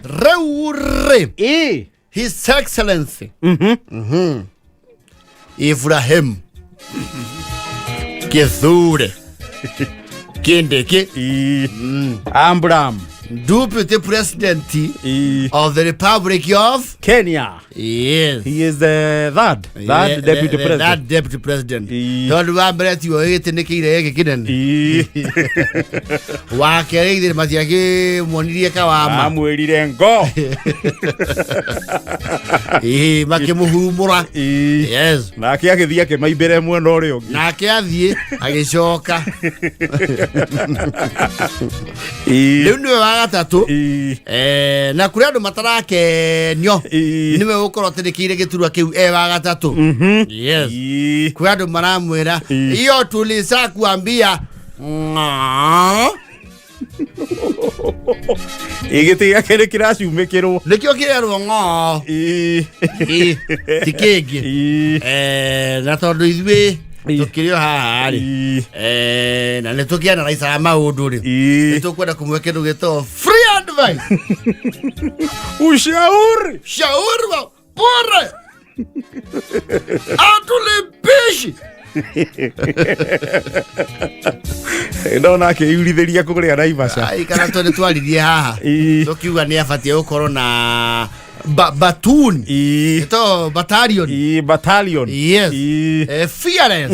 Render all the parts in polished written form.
Rĩu rĩ, His Excellency Ibrahim Kithure Kindiki, Abraham, Deputy President of the Republic of Kenya. Yes. He is the third deputy president. That deputy president. Tondũ wa mbere tiwe gĩtĩ nĩ kĩire gĩkĩ kĩnene. Wa kerĩ ithe matiakĩmuonirie kawama. Amwĩrire ngo. Ĩĩ, makĩmũhumũra. Yes. Nake agĩthiĩ akĩmaimbĩre mwena ũrĩa ũngĩ. Nake athiĩ agĩcoka. Rĩu nĩwe wa gatatũ. Na kũrĩ andũ matarakenio nĩwe gũkorwo atĩrĩkĩire gĩturwa kĩu e wa gatatũ. Yes. Kwĩ andũ maramwĩra hiyo tulisa kuambia ng'aa. Ĩ, gĩtĩ gĩake nĩ kĩracumĩkĩrwo. Nĩkĩo kĩrerwo ng'oo. Ĩ, ti kĩngĩ. Na tondũ ithuĩ tũkĩrĩ o haha rĩ, na nĩ tũkĩanaraicaga maũndũ rĩ, nĩ tũkwenda kũmwe kĩndũ gĩtagwo free advice. Ushauri. Shauri wa bure, atulipishi. Ndona akĩyurithĩria kũrĩa Naivasha. Ai, kana tondũ twaririe haha tũkiuga nĩ abatiĩ gũkorwo na batun ĩtagwo battalion. Battalion. Yes. Fearless.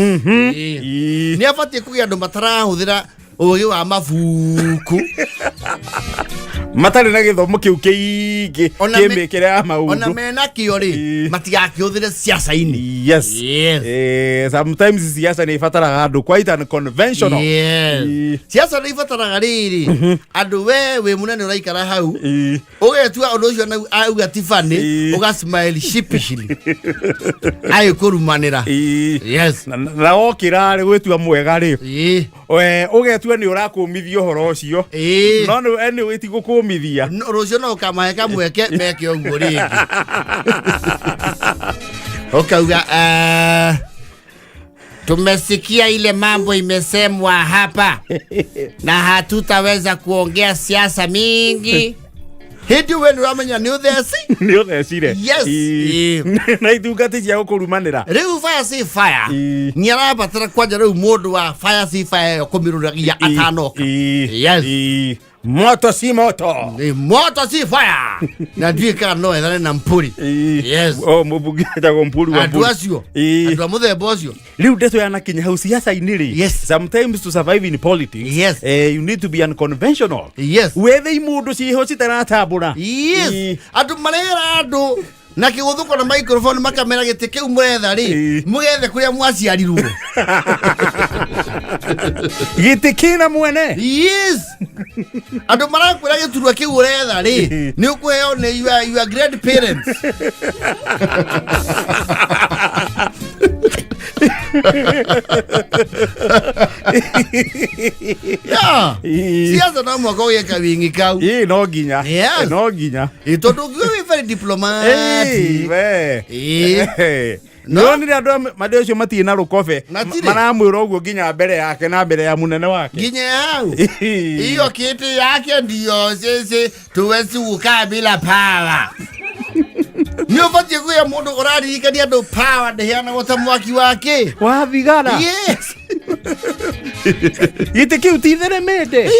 Nĩ abatiĩ kũgĩa andũ matarahũthĩra ũgĩ wa mabuku. Matarĩ na gĩthomo kĩu kĩingĩ Ona kĩmĩkĩre ya ona maũndũ. mena kĩo rĩ, matigakĩhũthĩre ciaca-inĩ. Yes. Yes. Sometimes siasa nĩ ibataraga andũ quite unconventional. Yes. Ciaca nĩ ibataraga rĩrĩ andũ we wĩ mũnene ũraikara hau ũgetua ũndũ ũcio na auga ti funny, ũga smile sheepishly agĩkũrumanĩra. Yes. Na wokĩra rĩ gwĩtua mwega rĩ, we ũgetua nĩ ũrakũmithia ũhoro ũcio, no nĩ anyway ti gũkũmithia. No, rũciũ no ũkamahe kamweke meke ũguo rĩngĩ, ũkauga, tumesikia ile mambo imesemwa hapa na hatutaweza kuongea siasa mingi." Hĩndĩ we nĩ ũramenya nĩ ũtheci. Nĩ ũthecire. Yes. Na itungati cia gũkũrumanĩra. Rĩu fire si fire nĩ arabatara kwanja rĩu mũndũ wa fire si fire ĩyo kũmĩrũragia atanoka. Yes. Moto si moto. Nĩ moto si fire na ndiũĩ kana no ethane na mpuri. Yes. Oh, mũmbunge etagwo Mpuri wa Andũ Mpuri. acio, andũ a mũthemba ũcio. Rĩu ndeto yanakinya hau siasa-inĩ rĩ, sometimes to survive in politics, you need to be unconventional. Wethe imũndũ ciĩho citaratambũra. Yes. Andũ marera andũ na kĩgũthũko na microphone makamera gĩtĩ kĩu mũretha rĩ, mũgethe kũrĩa mwaciarirwo. Gĩtĩ kĩna mwene. Yes, andũ marakwĩra gĩturwa kĩu ũretha rĩ, nĩ ũkũheo nĩ your grandparents. Yeah. Siasa no mwaka ũgĩe kawingi kau. Ĩ, no nginya. Yes. No nginya. Ĩ, tondũ ũngiuga wĩ very diplomatic. We. Ĩ. No. Nĩwonire andũ mandĩ ũcio matirĩ na rũkobe. Matirĩ. Maramwĩra ũguo nginya mbere yake na mbere ya mũnene wake. Nginya hau hiyo kiti yake ndiyo sisi tuwezi kukaa bila power. Nĩ ũbatiĩ kũgĩa mũndũ ũraririkania andũ power ndĩheanagwo ta mwaki wake wa thigara. Yes. Gĩtĩ kĩu ti theremende.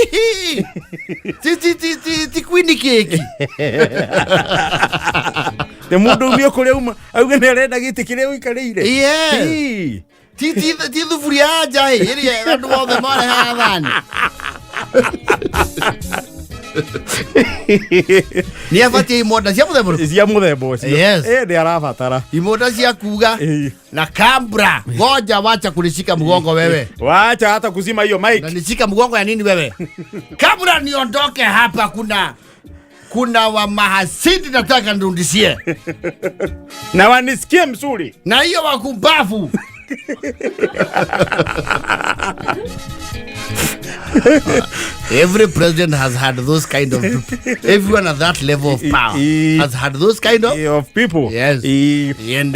Ti ti ti ti ti queen keki. Nĩ mũndũ umio kũrĩa uma auge nĩ arenda gĩtĩ kĩrĩa ũikarĩire. Yes. Ti ti ti thuburia ya njahi ĩrĩa andũ othe marehaga thani. Nĩ abatiĩ imonda cia mũthemba ũrĩkũ? Cia mũthemba ũcio. Yes. Nĩ arabatara imonda cia kuga na kambra ngoja, wacha kunishika mgongo wewe. Wacha hata kuzima hiyo mic. Na nishika mgongo ya nini wewe? Kabla niondoke hapa, kuna wa mahasidi nataka nirudishie. Na wanisikie mzuri. Na hiyo wakumbavu. Every president has had those kind of people. Everyone at that level of power has had those kind of of people. Yes. And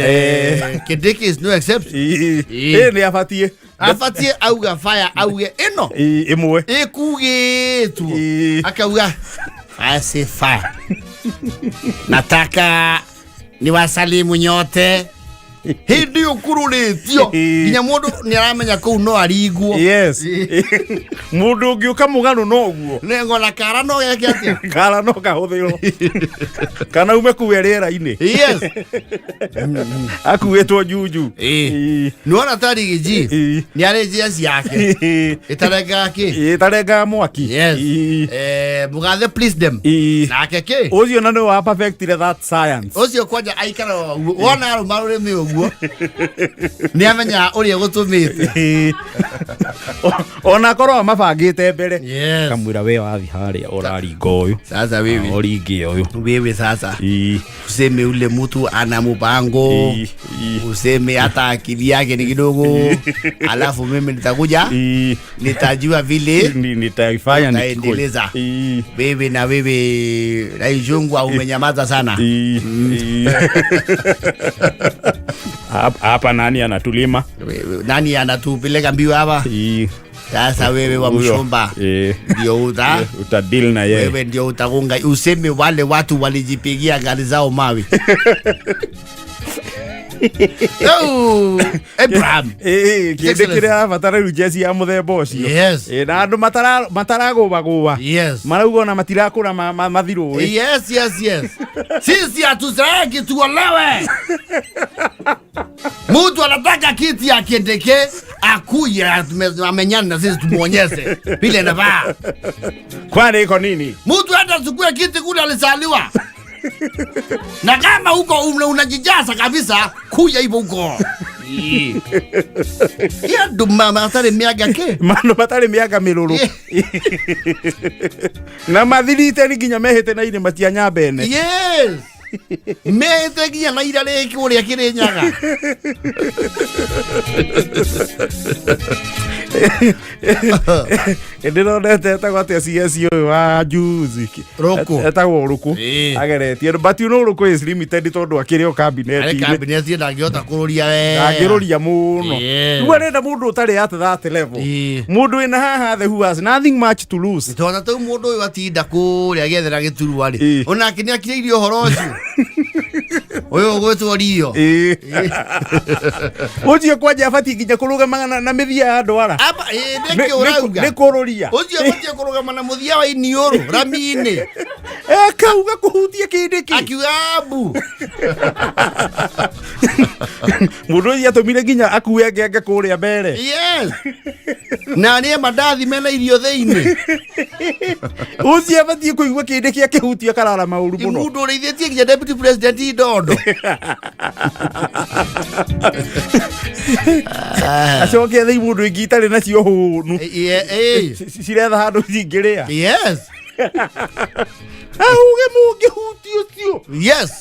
Kindiki is no exception. Nĩ abatiĩ. Abatie auga fire, auge ĩno Ĩmwe. Ĩkugĩtwo. Akauga fire say fire. Nataka niwasalimu nyote. Hĩndĩ ĩyo kũrũrĩtio nginya mũndũ nĩ aramenya kũu no aringwo. Yes, mũndũ ũngĩũka mũgano noguo. Nengona kara no geke atĩa? Kara no kahũthĩrwo kana ume kuwe rĩera-inĩ. Akuĩtwo njunju. Nĩwona ta Riggy G nĩ arĩ njia ciake ĩtarengaga kĩ? Ĩtarengaga mwaki. Yes. Mũgathe, please them. Nake kĩ? Ũcio na nĩ wa perfectire that science. Ũcio kwanja aikara ũguo, wona arũma rũrĩmĩ ũguo, nĩ amenyaga ũrĩa gũtũmĩte. Ona korwo amabangĩte mbere. Kamwĩra, we wathi harĩa ũraringa ũyũ. Sasa wewe. Ũringe ũyũ. Wewe sasa useme ule mtu ana mpango. Useme hata akili yake ni kidogo, alafu mimi nitakuja, nitajua vile Nitaifanya nikikuja. Nitaendeleza. Wewe na wewe na Ichung'wah umenyamaza sana. Ii. Hapa nani anatulima? Wewe, nani anatupeleka mbio hapa? Sasa wewe wa Huyo. mshomba ndio uta Utadeal na yeye. Wewe ndio utagonga, useme wale watu walijipigia gari zao mawe. Oh, Abraham. Kĩndũ Excellence. kĩrĩa arabatara rĩu jeci ya mũthemba ũcio. Na andũ mataragũagũa marauga ona matirakũra mathirũĩ. Yes. Sisi hatutaki tuolewe. Mtu anataka kiti akiendeke akuye amenyane na sisi, tumuonyeshe vile inafaa. Kwani iko nini? Mtu hata achukue kiti kule alizaliwa. Na kama huko unajijaza kabisa, kuja hivyo huko. Ya mama matarĩ mĩanga kĩ? Mandũ matarĩ mĩanga mĩrũrũ na mathirite nginya mehĩte na irĩma cia Nyambene. Yes. Mehĩte nginya na ira rĩ kũrĩa Kĩrĩnyaga. Ndĩronete etagwo atĩa CS ũyũ wa juzi? Rũkũ. Etagwo Rũkũ. Ageretie, but you know Rũkũ is limited tondũ akĩrĩ o Arĩ cabinet-inĩ. Cabinet ndangĩhota kũrũria wega. Ndangĩrũria mũno. Rĩu arenda mũndũ ũtarĩ at that level, mũndũ wĩna haha the who has nothing much to lose. Tondũ ta rĩu mũndũ ũyũ atinda kũrĩa agĩethera gĩturwa rĩ, onake nĩ akirĩirie ũhoro ũcio ũyũ ũgwĩtwo Rio. Ũcio kwanja abatiĩ nginya kũrũgamaga na mĩthia ya ndwara. Aba, nĩkĩ ũrauga? Nĩ kũrũria. Ũcio abatiĩ kũrũgama na mũthia wa iniũrũ rami-inĩ. Akauga kũhutia kĩndĩ kĩ. Akiuga ambu. Mũndũ ũcio atũmire nginya akue ngenge kũrĩa mbere. Yes, na arĩe mandathi mena irio thĩinĩ. Ũcio abatiĩ kũigua kĩndĩ kĩa kĩhutia karara maũru mũno. Mũndũ ũrĩithĩtie nginya deputy president ndondo. Acoke ethe mũndũ ingĩ itarĩ nacio hũnu. Ciretha handũ cingĩrĩa. Auge mũngĩhutia ũcio. Yes,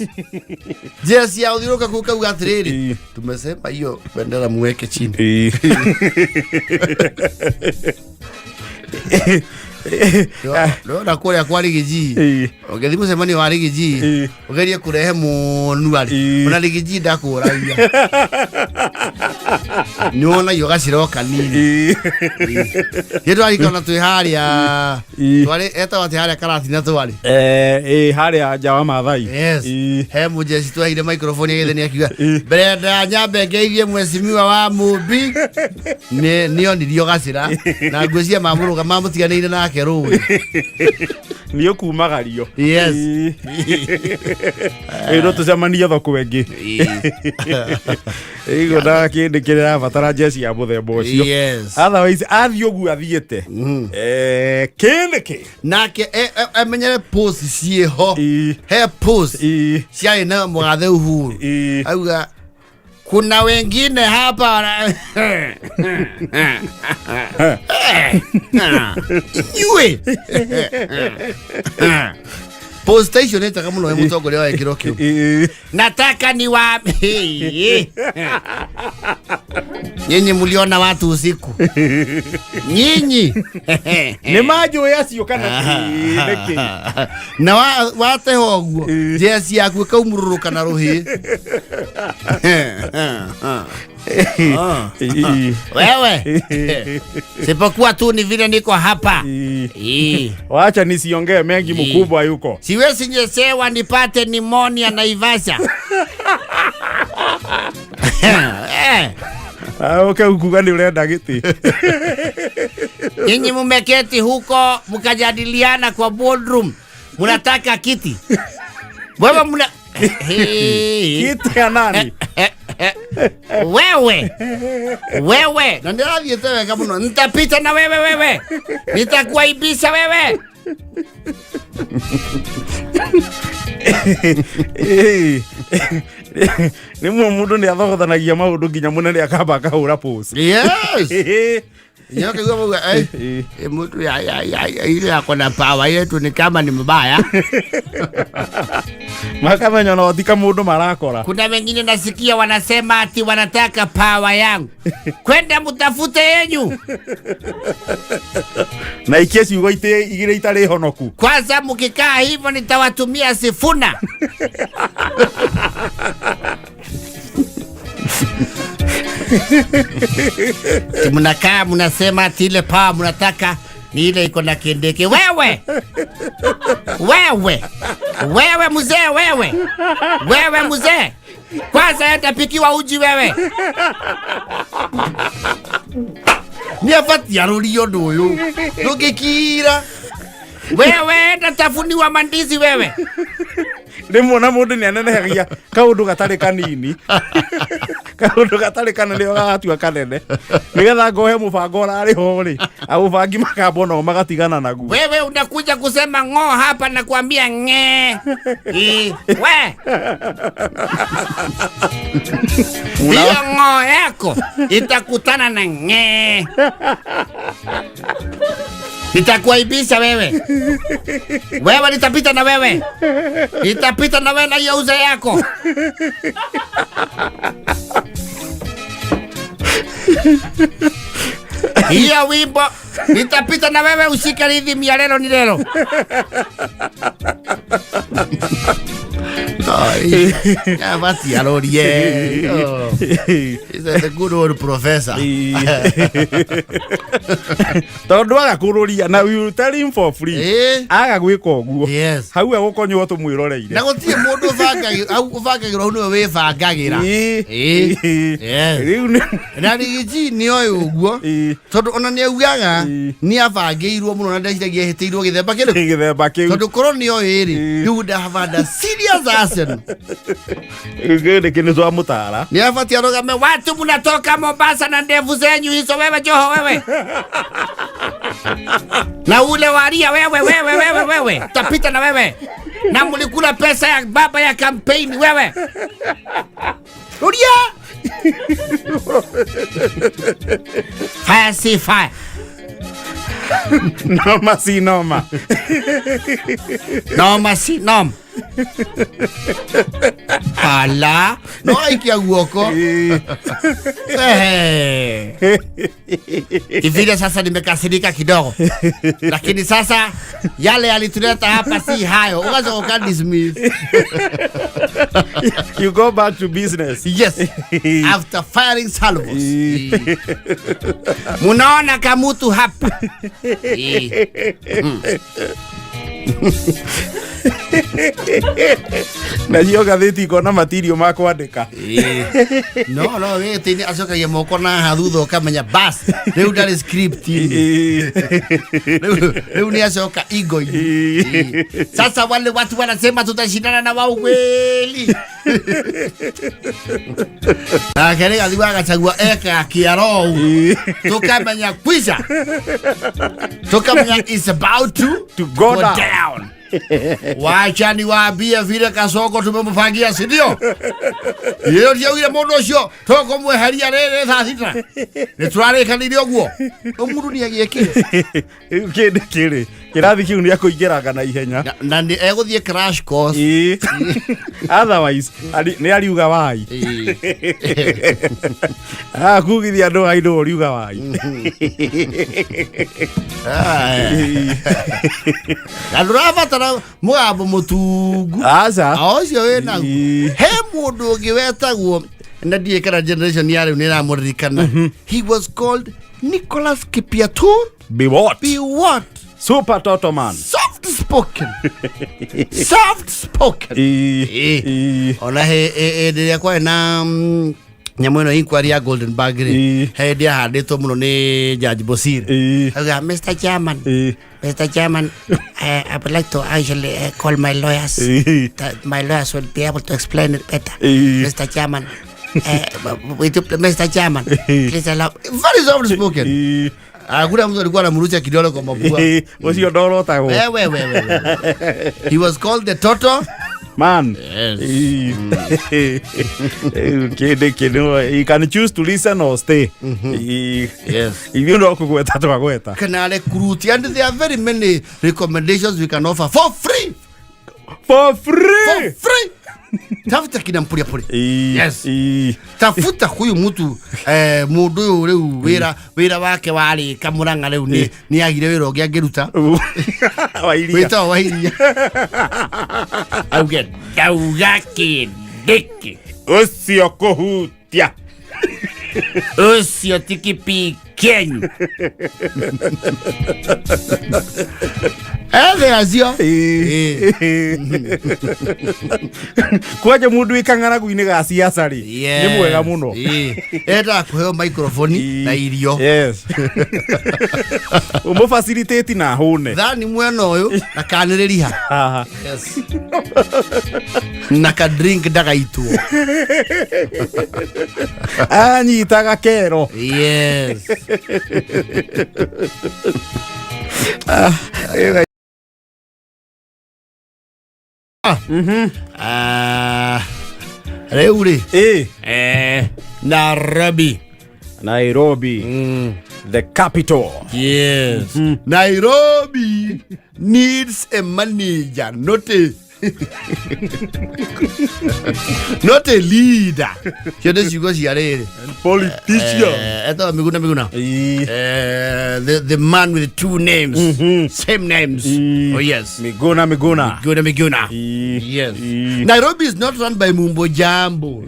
njĩra cia ũthiũrũka kũu kauga atĩrĩrĩ, tumesema hiyo bendera muweke chini. Ndona kũrĩa kwa Riggy G, ũngĩthiĩ mũcemanio wa Riggy G, ũgerie kũrehe mũnuarĩ, ona Riggy G ndakũragia, nĩ wonagio gacĩra o kanini. Nĩ twarikana twĩ harĩa twarĩ, etagwo atĩ harĩa Karatina twarĩ. Harĩa nja wa Mathai. Yes. He mũjeci twaheire microphone agĩthenia akiuga, mbere ya nyambe ngeithie mheshimiwa wa Mũmbi, nĩ nĩonirio gacĩra na ngwĩciria mamũrũga mamũtiganĩire nake rũĩ. Nĩ ũkumagario. Yes. Ĩ no tũcemanie thoko ĩngĩ. Igo na kĩndĩ kĩrĩa arabatara jeci ya mũthemba ũcio. Otherwise athiĩ ũguo athiĩte, kĩndĩ kĩ. Nake amenyere post ciĩho, he post ciarĩ na mũgathe Uhuru, auga kuna wengine hapa inyuĩ post icio nĩ njega mũno wĩ mũtongoria wa gĩkĩro kĩu. Nataka ni wa nyinyi mliona watu usiku nyinyi. Nĩ manjũĩ acio kana nĩkĩ? Na wateha ũguo jeci yaku ĩkaumũrũrũka na rũhĩ. Ah. Wewe sipokuwa tu ni vile niko hapa. Ii. Wacha nisiongee mengi, mkubwa yuko. Siwezi nyesewa nipate nimonia Naivasha. Eh, Ah, okay, ukuga nĩ ũrenda gĩtĩ. Nyinyi mumeketi huko mkajadiliana kwa boardroom, mnataka kiti. Wewe mna Hey. Kiti ya nani? Wewe wewe, na ndirathiĩte wega mũno, nitapita na wewe wewe, nitakuaibisha wewe. Rĩmwe mũndũ nĩ athogothanagia maũndũ nginya mũnene akamba akahũra pose. Yes. Nyoka hiyo mauga, eh, eh, mtu ya ile ako na power yetu ni kama ni mbaya. Makamenya no ti kamũndũ marakora. Kuna wengine nasikia wanasema ati wanataka power yangu. Kwenda mutafute yenyu. Na ikie ciugo igĩrĩ itarĩ honoku. Kwanza mkikaa hivyo nitawatumia Sifuna. Ati mnakaa mnasema ati ile power mnataka ni ile iko na Kindiki. Wewe wewe wewe mzee, wewe wewe mzee, kwanza etapikiwa uji wewe. Nĩ abatie arũrie ũndũ ũyũ ndũngĩkira. Wewe enda tafuniwa mandizi wewe. Rĩmwe na mũndũ nĩ anenehagia kaũndũ gatarĩ kanini, kaũndũ gatarĩ kanene ũgagatua kanene nĩgetha ngohe mũbango ũrarĩ ho rĩ, aũbangi makambwo nao magatigana naguo. Wewe unakuja kusema ng'oo hapa na kuambia ng'ee. We. Hiyo ng'oo yako itakutana na ng'ee. Nitakuaibisha wewe. Wewe nitapita na wewe. Nitapita na wewe na hiyo uza yako. Hiyo wimbo nitapita na wewe ushike rhythm ya lelo ni lelo. Ya basi arorie. Oh. He's a good old professor. Tondũ aga kũrũria na we will tell him for free. Aga gwĩka ũguo. Yes. Hau egũkonywo tũmwĩroreire. Na gũtirĩ mũndũ ũbangagĩra, hau ũbangagĩrwo hau nĩwe wĩbangagĩra. Yes. Rĩu nĩ Na Rigiji nĩ oĩ ũguo. Tondũ ona nĩ augaga nĩ abangĩirwo mũno na ndeciragia ehĩtĩirwo gĩthemba kĩrĩkũ. Gĩthemba kĩu. Tondũ korwo nĩ oĩ rĩ, he would have had a serious arsenal. Gĩkĩ nĩ twamũtara. Nĩ abatie arũgame, watu mnatoka Mombasa na ndevu zenyu hizo, wewe Joho wewe. Na ule waria wewe wewe wewe wewe. Tapita na wewe. Na mlikula pesa ya baba ya campaign wewe. Rudia. Fire si fire. Noma si noma. Noma si noma. Ala. No aikia guoko. Kivile sasa nimekasirika kidogo. Lakini sasa yale yalituleta hapa si hayo. Ukaza uka dismiss. You go back to business. Yes. After firing salvos. Munaona kamutu hapa. Nacio ngathĩti ikona matirio ma kwandĩka. No, no, we tini acokagia moko na haha thutha ũkamenya bas rĩu ndarĩ script. Rĩu nĩ acoka ingo-inĩ. Sasa wale watu wanasema tutashindana na wao kweli. Nake rĩ gathiĩ agacagua eka kĩaro tukamenya kwisha, tukamenya is about to go go down. Down. Wacha niwaambie vile Kasongo tumempangia, si ndio? Yeye ndiye yule mundu ucio tukumweheria rĩrĩ thaa 6. Nĩ tũrarĩkanĩire ũguo. Mũndũ nĩ agĩekire. Rĩu kĩndũ kĩrĩ kĩrathi kĩu nĩ akũingĩranga na ihenya. Na nĩ egũthiĩ crash course. Otherwise, nĩ ariuga wai. Akugithia andũ ai ndũ ũriuga wai. Na ndũrabatara mũgambo mũtungu. Aca. O ũcio wĩ naguo. He mũndũ ũngĩ wetagwo Na ndiä kana generation ya rä u nä ramå He was called Nicholas Kipyatur Biwott. Biwott. Super Toto man. Soft spoken, soft spoken. Ona hä ndä ä rä a kwarä na nyamå ä no inquiry ya Golden Bag rä, hä ndä ahandä two må no nä Judge Bosire. Auga, "Mr. Chairman, Mr. Chairman, I would like to actually call my lawyers. That my lawyers will be able to explain it better. Mr. Chairman, with you, Mr. Chairman, please allow." Very soft spoken. Hakuna mtu alikuwa anamrusha kidole kwa mapua. Ũcio ndorotagwo. Wewe, wewe, wewe. He was called the Toto Man. Yes. Kĩndĩ kĩndĩ you can choose to listen or stay. Ithuĩ no kũgweta twagweta. Kana recruit, and there are very many recommendations we can offer for free. For free. For free. Tafuta kina Mpuria Puri. Yes. Tafuta huyu mtu, mundu uyu riu wira wake warika Murang'a, riu ni agire wira ungi angiruta. Wa iria. Witagwo wa iria. Auge ndauga kindiki. Ũcio kũhutia. Ucio ti kipi kenyu ethe acio. Kwanja mundu wĩ kang'aragu-inĩ ga ciaca rĩ, nĩ mwega mũno. Endaga kũheo microphone na irio. Yes, ũmũfacilitate na hũne. Thani mwena ũyũ na kanĩrĩriha. Haha. Yes. Na ka drink ndagaitwo. Anyitaga kero. Yes. Ah, rĩu rĩ, Nairobi. Nairobi, the capital. Yes. Nairobi needs a manager, not a leader. Cio nĩ ciugo cia rĩrĩ. Politician. Etagwo Miguna Miguna. The man with two names, same names. Oh yes. Miguna Miguna. Miguna Miguna. Yes. Nairobi is not run by mumbo jambo.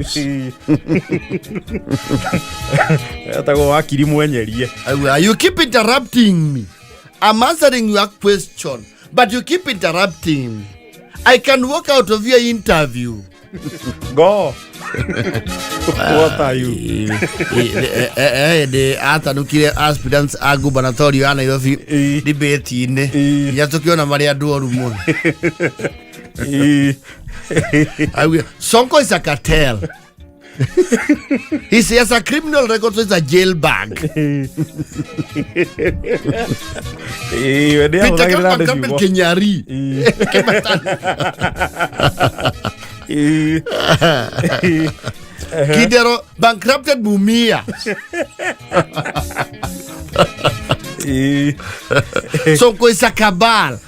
Etagwo wakiri mwenyerie. You keep interrupting me. I'm answering your question, but you keep interrupting me. I can walk out of your interview. Go, what are you? Ndä atanukire aspirants a gubernatorial ya Nairobi debate-inĩ, nginya tũkĩona marĩ andũ oru mũno. Sonko is a cartel. He has a criminal record, so it's a jail bag. We Peter ndĩahũthagĩra Kamba ciugo. Kenyari. Kidero bankrupted Mumia. Sonko is a cabal.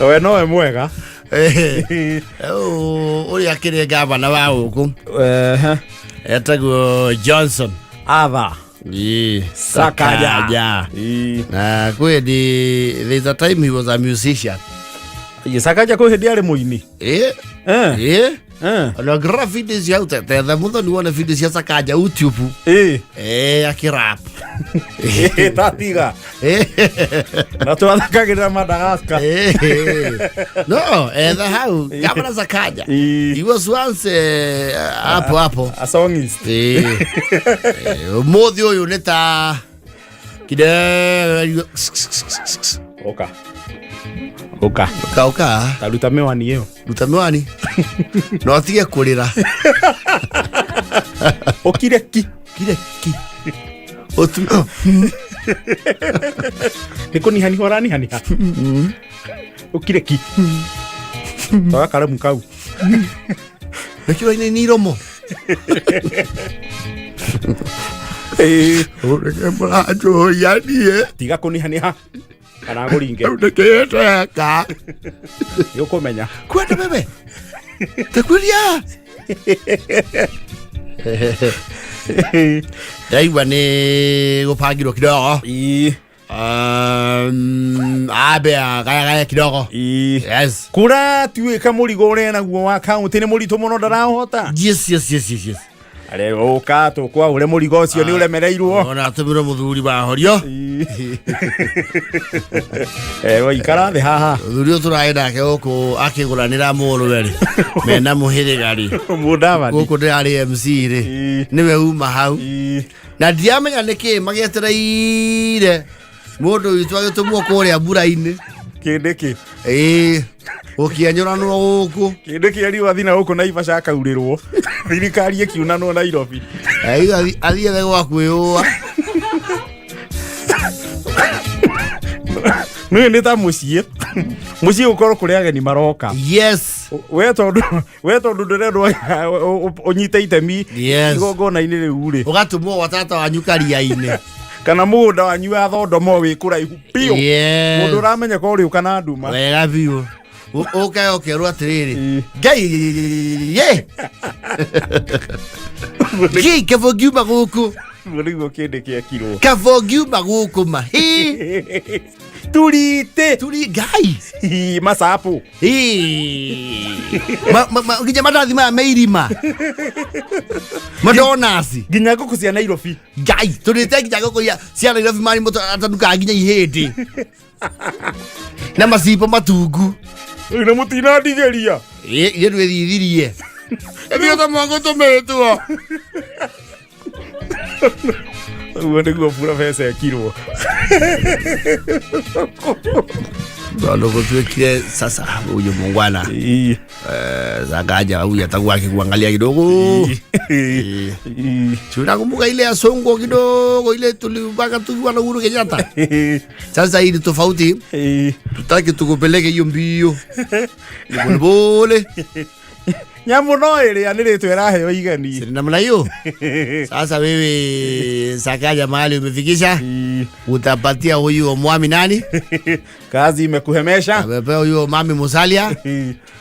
We nowe mwega. Ũrĩa akĩrĩ gavana wa gũkũ etagwo Johnson. Atha. Sakaja. Sakaja. Na kwĩ hĩndĩ, there's a time he was a musician. Sakaja kwĩ hĩndĩ arĩ mũini. Eh. Ona ngĩrora video cia tetha mũthoni wone video cia Sakaja YouTube. Akĩrap. Tatiga na twathakagĩrĩra Madagascar. No, etha hau gavana Sakaja. He was once hapo hapo. A songist. Ũmũthĩ ũyũ nĩ ta kide. Ũka ũka. Kauka. Taruta mĩwani ĩyo. Ruta miwani no atige kũrĩra. Ũkire ki. Kire ki. Ũtu Nĩ kũnihaniha ũranihaniha, ũkire ki, toga karamu kau. Nĩkĩo nĩ iromo. Ũreke mũranjũria niĩ. Tiga kũnihaniha kana ngũringe. Rĩu nĩkĩteka. Nĩ ũkũmenya. Kwenda bebe takuria ndaigua nĩ gũbangirwo kidogo. Abe agayagaya kidogo. Yes. Kũratuĩka mũrigo ũrĩa naguo wa kaunti nĩ mũritũ mũno ndarahota. Yes. Arĩũka tũkwaũre mũrigo ũcio nĩ ũremereirwo. Ona atũmirwo mũthuri wa horio. Waikara thĩ haha. Mũthuri ũyũ tũrarĩ nake gũkũ akĩgũranĩra mũrũwe rĩ. Mena mũhĩrĩga rĩ. Mũdavadi. Gũkũ ndĩrarĩ MC rĩ. Nĩwe uma hau. Na ndiramenya nĩkĩ magĩetereire mũndũ witũ agĩtũmwo kũrĩa mbura-inĩ. Kĩndĩkĩ. Ĩĩ. Gũkĩenyũranwo gũkũ. Kĩndĩ kĩa riũa thina gũkũ Naivasha akaurĩrwo. Thirikari ĩkiunanwo Nairobi. Athiethe gwa kwĩyũa. Nĩ nĩ ta mũciĩ. Mũciĩ gũkorwo kũrĩ ageni maroka. Yes. We tondũ ndĩrendwo ũnyite itemi igongona-inĩ rĩu rĩ. Ũgatũmwo gwa tata wanyu karia-inĩ. Kana mũgũnda wanyu wa thondomo wĩ kũraihu biũ. Yes. Mũndũ ũramenya korwo ũrĩũka na nduma. Wega biũ. Ũke ũkerwo atĩrĩrĩ. Ngai ye. Ngai kabo ngiuma gũkũ. Ũguo nĩguo kĩndĩ kĩekirwo. Kabo ngiuma gũkũ ma. Hi. Turite. Turi Ngai. Hi, macapu. Hi. Nginya mandathi maya me irima. Madonasi. Nginya ngũkũ cia Nairobi. Ngai tũrĩte nginya ngũkũ cia Nairobi mari mũtũ atanukaga nginya ihĩndĩ. Na macibo matungu. Rĩu na mũtinandigĩria. Ĩ ndwĩthithirie. Ithuĩ ta mwagũtũmĩtwo. Ũguo nĩguo profesa ekirwo. Tondũ gũtuĩkire sasa huyu mungwana Sakaja huyu atakuwa akikuangalia kidogo. Si unakumbuka ile ya Sonko kidogo ile tulipaka tukiwa na Uhuru Kenyatta. Sasa hii ni tofauti. Tutaki tukupeleke hiyo mbio. Ni pole pole. Nyamũ no ĩrĩa nĩ rĩtwa ĩraheo igeni. Si namna hiyo. Sasa wewe Sakaja mahali umefikisha, utapatia huyu mwami nani? Kazi imekuhemesha. Amepewa huyu mami Musalia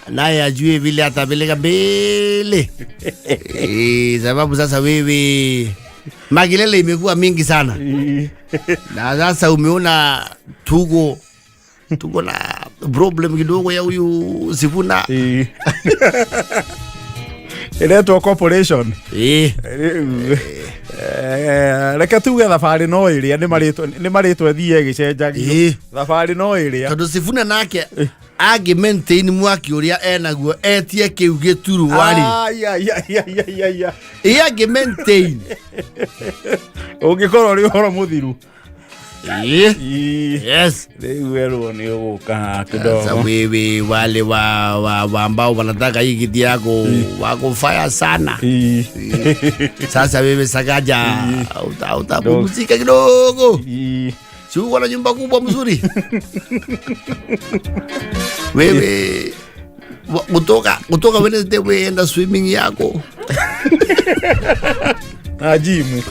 naye ajue vile atapeleka mbele. Sababu sasa wewe makelele imekuwa mingi sana. Na sasa umeona tuko na problem kidogo ya huyu Sifuna. Ĩretwo corporation. Reke tuge thabarĩ no ĩrĩa nĩ marĩtwa ĩthiĩ ĩgĩcenjagio. Thabarĩ no ĩrĩa. Tondũ Sifuna nake angĩ maintain mwaki ũrĩa enaguo etie kĩu gĩturwa rĩ. Ai, ai, ai, ai, ai, ai, ai. Ĩ angĩ maintain. Ũngĩkorwo ũrĩ ũhoro mũthiru. Yes. Rĩu werwo nĩ ũgũka Sasa kidogo. wewe wale wa ambao wanataka hii kiti yako wako fire sana. Sasa wewe Sakaja utapumzika kidogo. Si uko na nyumba kubwa mzuri? Wewe kutoka Wednesday wewe swimming yako. Na jimu.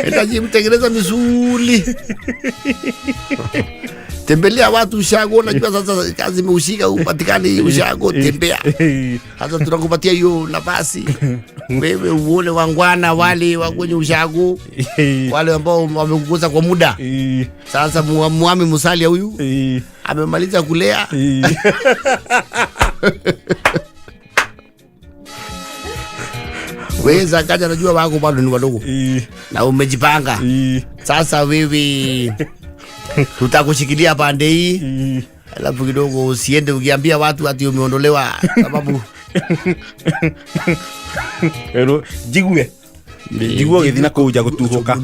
Enda gym tengeneza misuli. Tembelea watu ushago, unajua sasa kazi imeushika upatikani ushago, tembea. Sasa tunakupatia hiyo nafasi. Wewe uone wangwana wale wa kwenye ushago, wale ambao wamekukosa kwa muda. Sasa mwami Musalia huyu amemaliza kulea. Wewe Sakaja najua wako bado ni wadogo na umejipanga. Sasa wewe tutakushikilia pande hii. Alafu kidogo usiende ukiambia watu ati umeondolewa sababu Ero njigue njigue ũgĩthiĩ na kũu nja gũtuhũka.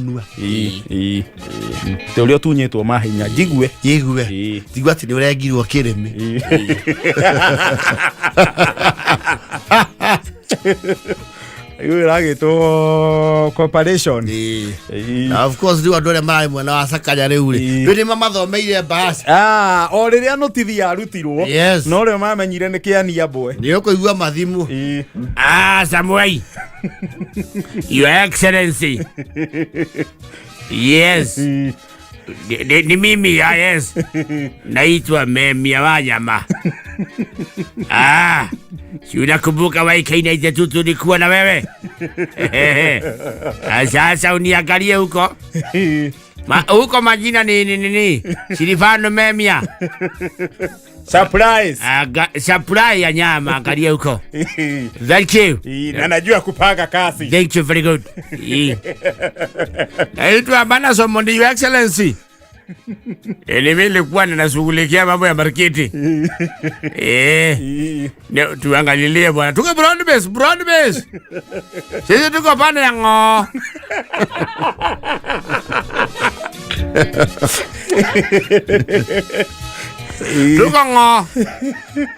Te ũrĩa ũtunyĩtwo mahinya njigue. Njigue. Njigue atĩ nĩ ũrengirwo kĩrĩmĩ. Rĩu ĩragĩtwo corporation. Na of course rĩu andũ arĩa mararĩ mwena wa Sakaja rĩu rĩ, rĩu nĩ mamathomeire mbahasha. O rĩrĩa notithi yarutirwo no rĩo mamenyire nĩ kĩania mbwe. Nĩ ũkũigua mathimu. Samuel. Your Excellency. Yes. Ni mimi ya, yes. Naitwa Memia Wanyama. Si unakumbuka YK92 tulikuwa na wewe? Sasa uniangalie huko. Huko majina ni ni ni Silivano Memia. Surprise. Supply ya nyama, angalia huko. Thank you. Na najua kupanga kasi. Thank you, very good. Naitwa Bana Somondi, Your Excellency. Mimi nilikuwa ninashughulikia mambo ya marketi. Tuangalilie bwana. Tuko broad base, broad base. Sisi tuko pande ya ngo. Tuko ngo.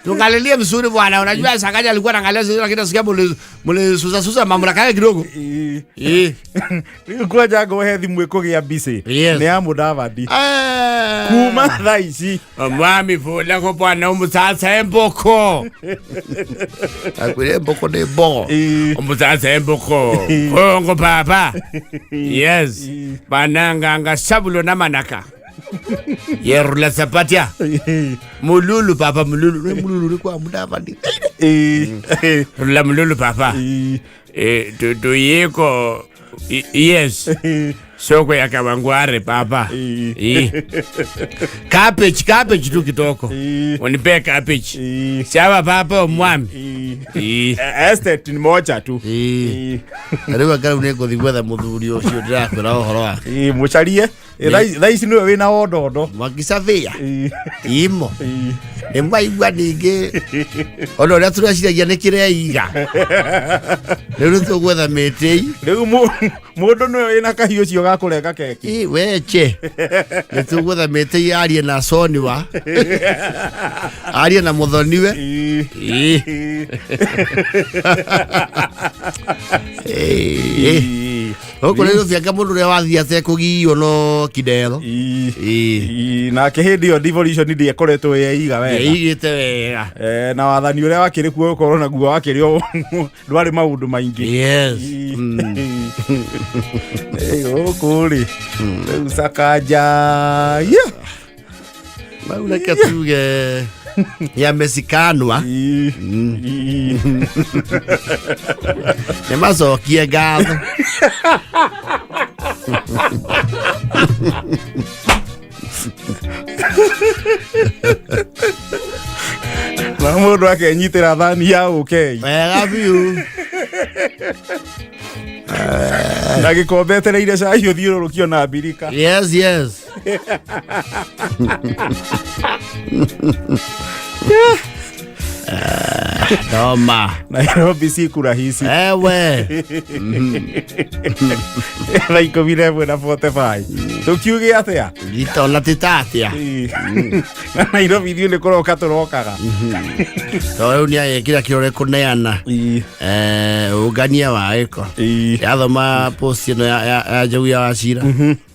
Tuangalilie mzuri bwana. Unajua Sakaja alikuwa anaangalia sisi, lakini nasikia muli susa mamlaka yake kidogo. Rĩu kwanja ngũhe thimũ ĩkũgĩa busy. Yes. Nĩ ya Mudavadi. Kuma thaa ici. Mwami fula ko bwana umusasa emboko. Akwire mboko nĩ mbogo. Umusasa emboko. Kongo papa. Yes. Bananga nga sabulo na manaka. Yerula sapatia. Mululu papa mululu. Mululu ri kwa Mudavadi. Rula mululu papa. Tuyeko. Yes. Soko ya Kawangware papa. Cabbage, cabbage tu kitoko. Unipe cabbage. Sawa papa mwami. Estate ni moja tu. Rĩu anga rĩu nĩngũthiĩ gwetha mũthuri ũcio ndĩrakwĩra ũhoro wake. Mũcarie. Thaa ici nĩwe wĩna wondondo. Mwakisavia. Imo. Nĩmwaigua ningĩ ona ũrĩa tũreciragia nĩ kĩreiga. Rĩu nĩtũgwetha mĩtĩ. Rĩu mũndũ nĩwe wĩna kahiũ ũcio ga kũrenga keki. Weche. Nĩtũgwetha mĩtĩ arie na Soniwa. Arie na mũthoniwe. Gũkũ nĩ rũbianga mũndũ ũrĩa wathiĩ atekũgiywo no kidero. Nake hĩndĩ ĩyo devolution ndĩekoretwo yeiga wega. Yeigĩte wega. Na wathani ũrĩa wakĩrĩ kuo ũkorwo naguo wakĩrĩ o ndwarĩ maũndũ maingĩ. Yes. Gũkũ rĩ rĩu Sakaja. Mau reke tuge ya mesikanwa. Nĩ macokie ngatho. Na mũndũ akenyitĩra thani ya ũkei. Wega biũ. Na gĩkombe etereire cai ũthiũrũrũkio na mbirika. Yes, yes. Noma. Nairobi si kurahisi. Ewe. Thaa 11:45. Tũkiuge atĩa? Gitona titatia. Na Nairobi ithuĩ nĩ kũroka tũrokaga. Tondũ rĩu nĩagekĩra kĩrore kũneana. Ũngania wa gĩko. Yathoma post ĩno ya Njogu ya Wachira.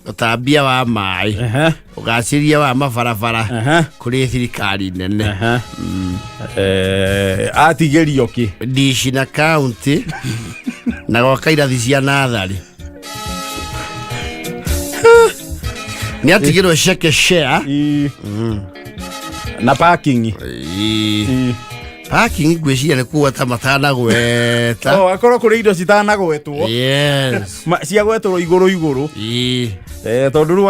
Ũtambia wa maĩ. Ũgacĩria wa mabarabara kũrĩ thirikari nene. Atigĩrio kĩ? Dishi na county na gwaka irathi cia natharĩ. Nĩ atigĩrwo ceke share. Na parking. Parking ngwĩciria nĩ kũgweta matanagweta. Oh, akorwo kũrĩ indo citanagwetwo. Yes. Ciagwetwo igũrũ igũrũ. Tondũ rĩu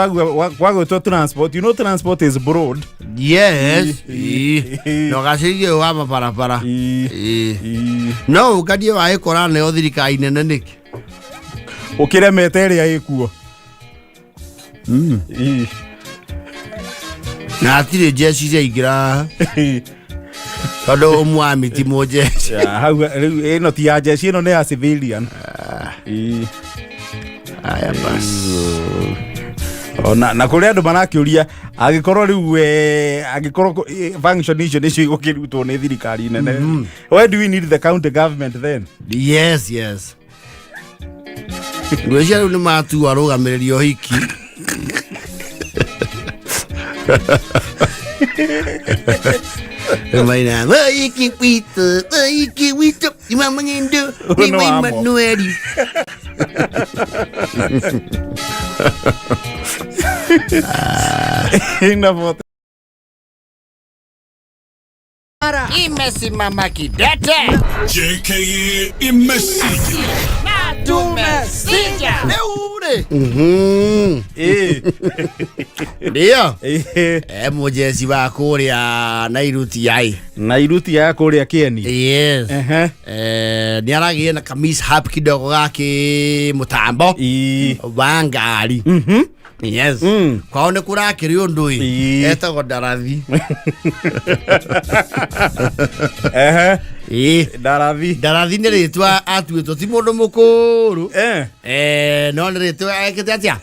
wagwetwo transport, you know transport is broad. Yes. Na ũgacĩria ũyũ wa mabarabara. No ũnganie wa gĩkora nayo thirikari nene nĩkĩ? Ũkĩremete ĩrĩa ĩkuo. Na hatirĩ njeci ciaingĩra. Tondũ ũmwami ti mũnjeci. Hau rĩu ĩno ti ya njeci, ĩno nĩ ya civilian. Aya basi. Na kũrĩ andũ marakĩũria angĩkorwo rĩu angĩkorwo function icio nĩcio igũkĩrutwo nĩ thirikari nene. Why do we need the county government then? Yes, yes. Ngwĩciria rĩu nĩ matua arũgamĩrĩri ũhiki. Maina, ũhiki witũ, ũhiki witũ, ima mang'endo, Ũyũ nĩ ima wa mo. Emmanueli. Ina vote. Imesimama kidete. JKA imesija. Na tumesija. Leo Piure. Ĩĩ. Ndio. Ĩĩ. Mũjeci wa kũrĩa Nairuti yai. Na iruti ya kũrĩa kĩeni. Yes. Ehe. Nĩ aragĩire na kamishap kidogo ga kĩmũtambo Ĩĩ. wa ngari. Yes. Kwao nĩ kũrakĩrĩ ũndũ ĩ. Ĩĩ. Etagwo ndarathi. Ehe. Ĩĩ. Ndarathi. Ndarathi nĩ rĩtwa atuĩtwo ti mũndũ mũkũrũ. Eh. No nĩ rĩtwa ekĩte atĩa?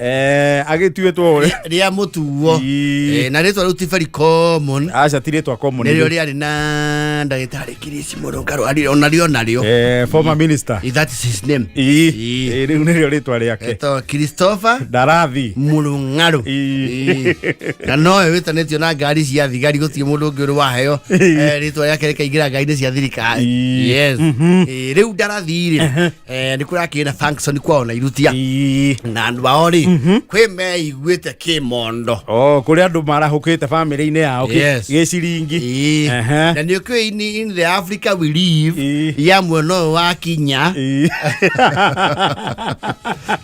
Agĩtuĩtwo ũrĩa. Rĩa mũtuo. Ĩĩ. Na rĩtwa rĩu ti very common. Aca ti rĩtwa common. Nĩrĩo rĩarĩ na ndagĩtarĩ Chris Mũrũngarũ arĩ onarĩo narĩo. Former minister. That is his name. Ĩĩ. Ĩĩ. Ĩĩ, rĩu nĩrĩo rĩtwa rĩake. Etagwo Christopher Ndarathi. Mũrũng'arũ. Ĩĩ. Ĩĩ. Na nowe wĩtanĩtio na ngari cia thigari gũtirĩ mũndũ ũngĩ ũrĩ waheo Ĩĩ. rĩtwa rĩake rĩkaingĩra ngari-inĩ cia thirikari. Ĩĩ. Yes. Ĩĩ, rĩu ndarathi rĩ nĩ kũrakĩrĩ na function kwao na irutia Ĩĩ. na andũ ao rĩ kwĩ meiguĩte kĩmondo. Oh, kũrĩ andũ marahũkĩte bamĩrĩ-inĩ yao Yes. gĩciringi. Ĩĩ. Ehe. Na nĩ ũkĩũĩ in the Africa we live Ĩĩ. ya mwena ũyũ wa kinya Ĩĩ.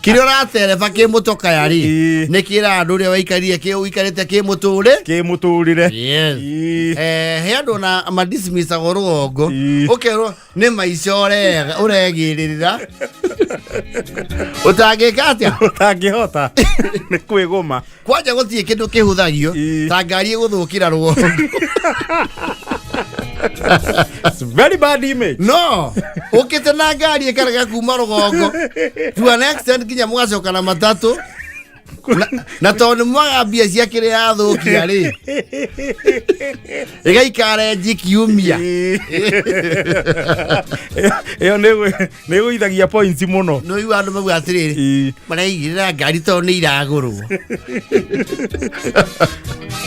kĩrĩa ũratereba kĩ mũtokaya rĩ Ĩĩ. nĩ kĩra andũ ũrĩa waikarire kĩ ũikarĩte kĩ mũtũrĩ. Kĩmũtũrĩre. Yes. Ĩĩ. He andũ ona madismissagwo rũgongo Ĩĩ. ũkerwo nĩ maica ũregĩrĩrĩra ũtangĩka atĩa. Ũtangĩhota nĩ kwĩgũma. Kwanja gũtirĩ kĩndũ kĩhũthagio Ĩĩ. ta ngari ĩgũthũkĩra rũgongo. It's very bad image. No ũkĩte na ngari ĩkarega kuma rũgongo to an extent nginya mũgacoka na matatũ na tondũ nĩ mwaga mbia cia kĩrĩa yathũkia rĩ ĩgaikara nji kiumia. Ĩĩ. Ĩyo nĩ ĩgũithagia points mũno. Nĩ ũigua andũ mauga atĩrĩrĩ Ĩĩ. maraigĩrĩra ngari tondũ nĩ iragũrwo.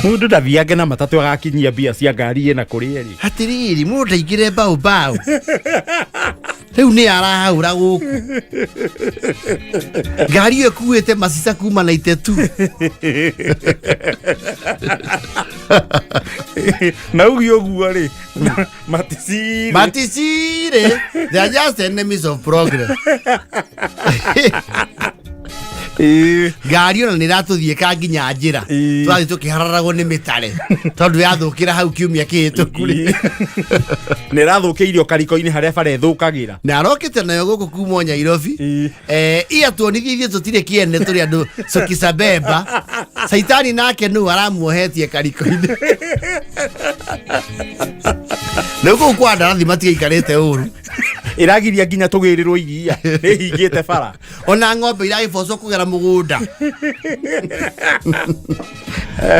Mũndũ ndathiange na matatũ agakinyia mbia cia ngari ĩna kũrĩ ĩrĩ. Atĩrĩrĩ mũndũ ndaingĩre mbaũ mbaũ rĩu nĩ arahaũra gũkũ ngari ĩyo ĩkuĩte macica kuma na itetu. Na uge ũguo rĩ maticirĩ. Maticirĩ, they are just enemies of progress. Ĩĩ. Ngari ona nĩ iratũthiĩka nginya njĩra. Ĩĩ. Twathiĩ tũkĩhararagwo nĩ mĩtare tondũ yathũkĩra hau kiumia kĩhĩtũku rĩ. Nĩ ĩrathũkĩirio kariko-inĩ harĩa bara ĩthũkagĩra. Na arokĩte nayo gũkũ kuma o Nyairobi. Ĩĩ. Iya tuonithie ithuĩ tũtirĩ kĩene tũrĩ andũ cukisabeba caitani nake nũ aramuohetie kariko-inĩ rĩu kũu kwa ndarathi matigaikarĩte ũru. Ĩragiria nginya tũgĩrĩrwo iria nĩ hingĩte bara. Ona ng'ombe iragĩbocwo kũgera mũgũnda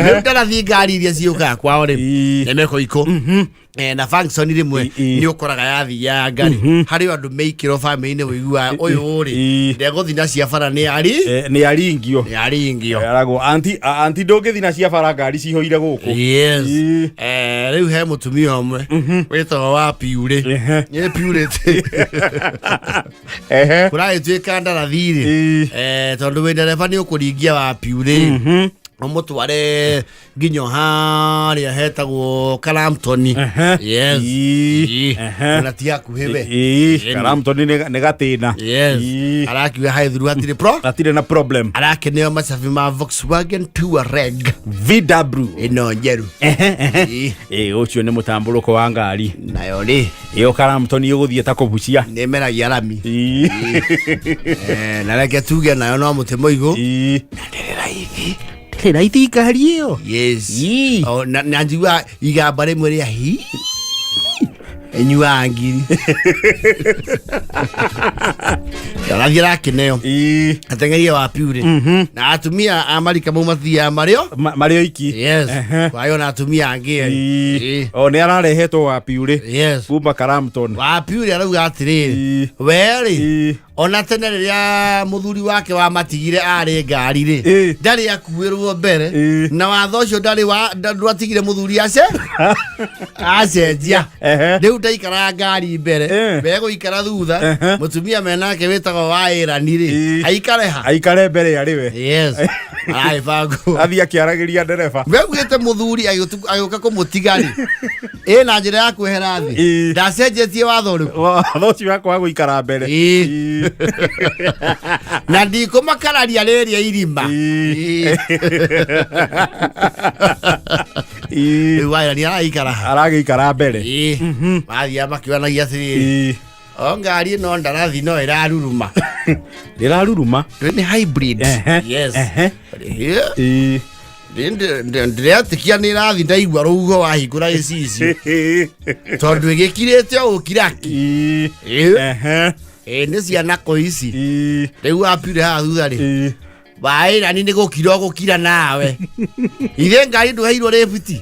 rĩu ndarathi ngari iria ciũkaga kwao rĩ Ĩĩ. nĩ meko ikũ na function rĩmwe Ĩĩ. nĩ ũkoraga yathianga rĩ harĩ o andũ meikĩrwo bamĩrĩ-inĩ ũiguaga ũyũ rĩ Ĩĩ. ndegũthiĩ na cia bara nĩ ari Nĩ aringio. nĩ aringio. Aragwo anti anti ndũngĩthiĩ na cia bara ngari cihũire gũkũ. Yes. Ĩĩ. Rĩu he mũtumia ũmwe wĩtagwo wa piurĩ. Ehe. Nĩ purity. Ehe. Kũragĩtuĩka ndarathi rĩ Ĩĩ. tondũ wĩ ndereba nĩ ũkũringia wa piurĩ ũmũtware nginya harĩa hetagwo Karamtoni. Ehe. Yes. Ĩĩ. Ĩĩ. Ehe. Ona ti hakuhĩ we. Ĩĩ. Ĩĩ. Karamtoni nĩ gatĩna. Yes. Ĩĩ. Arakiuga haĩ thuru hatirĩ pro. Hatirĩ na problem. Arakeneo macabi ma Volkswagen Touareg VW. ĩno njerũ. Ĩĩ. Ĩĩ ũcio nĩ mũtambũrũko wa ngari. Nayo rĩ Ĩyo Karamtoni ĩgũthiĩ ta kũbucia. nĩ ĩmeragia rami. Ĩĩ. Na reke tuge nayo no mũtĩ mũigũ. Ĩĩ. Ndĩrĩ raithi. Ndĩrĩ raithi ngari ĩyo. Yes. Ĩĩ. O, na njigua igamba rĩmwe rĩa hi ĩnyuaga ngiri arathiĩ arakeneo Ĩĩ. ateng'eria wa piurĩ na atumia a marika mau mathiaga marĩo Marĩ oiki. Yes. Ehe. Kwayo na atumia angĩ erĩ. Ĩĩ. Ĩĩ. O nĩ ararehetwo wa piurĩ Yes. kuma Karamton. Wa piurĩ arauga atĩrĩrĩ Ĩĩ. werĩ Ĩĩ. ona tene rĩrĩa mũthuri wake wamatigire arĩ ngari rĩ Ĩĩ. ndarĩ akuĩrwo mbere Ĩĩ. na watho ũcio ndarĩ wa ndwatigire mũthuri ace acenjia. Ehe. Rĩu ndaikaraga ngari mbere Ĩĩ. megũikara thutha. Ehe. Mũtumia menake wĩtagwo wa ĩrani rĩ Ĩĩ. aikare ha Aikare mbere arĩ we. Yes, aragĩbangwo. Athiĩ akĩaragĩria ndereba. Weugĩte mũthuri agĩũka kũmũtiga rĩ ĩna njĩra ya kwehera thĩ Ĩĩ. ndacenjetie watho ũrĩkũ. Watho ũcio wakwa wa gũikara mbere. Ĩĩ. Ĩĩ. Na ndikũmakararia rĩrĩa irima. Ii. Ii. Ii. Rĩu waĩra nĩ araikara ha? Aragĩikara mbere. Ii. Mathiaga makĩonagia atĩrĩrĩ, Ii. o ngari ĩno ndarathi no ĩraruruma. Rĩraruruma. Rĩu nĩ hybrid. Ehe, Yes. ehe. Ĩ, Ii. ndĩretĩkia nĩ ĩrathi ndaigua rũhuho wahingũra gĩcicio tondũ ĩgĩkirĩte o gũkiraki. Ii. Ĩ, Ehe. ĩ, nĩ ciana kũ ici. Ii. Rĩu wapire haha thutha rĩ, Ii. waĩrani nĩ gũkira ũgũkira nawe. Ithe ngari ndũheirwo rĩbuti.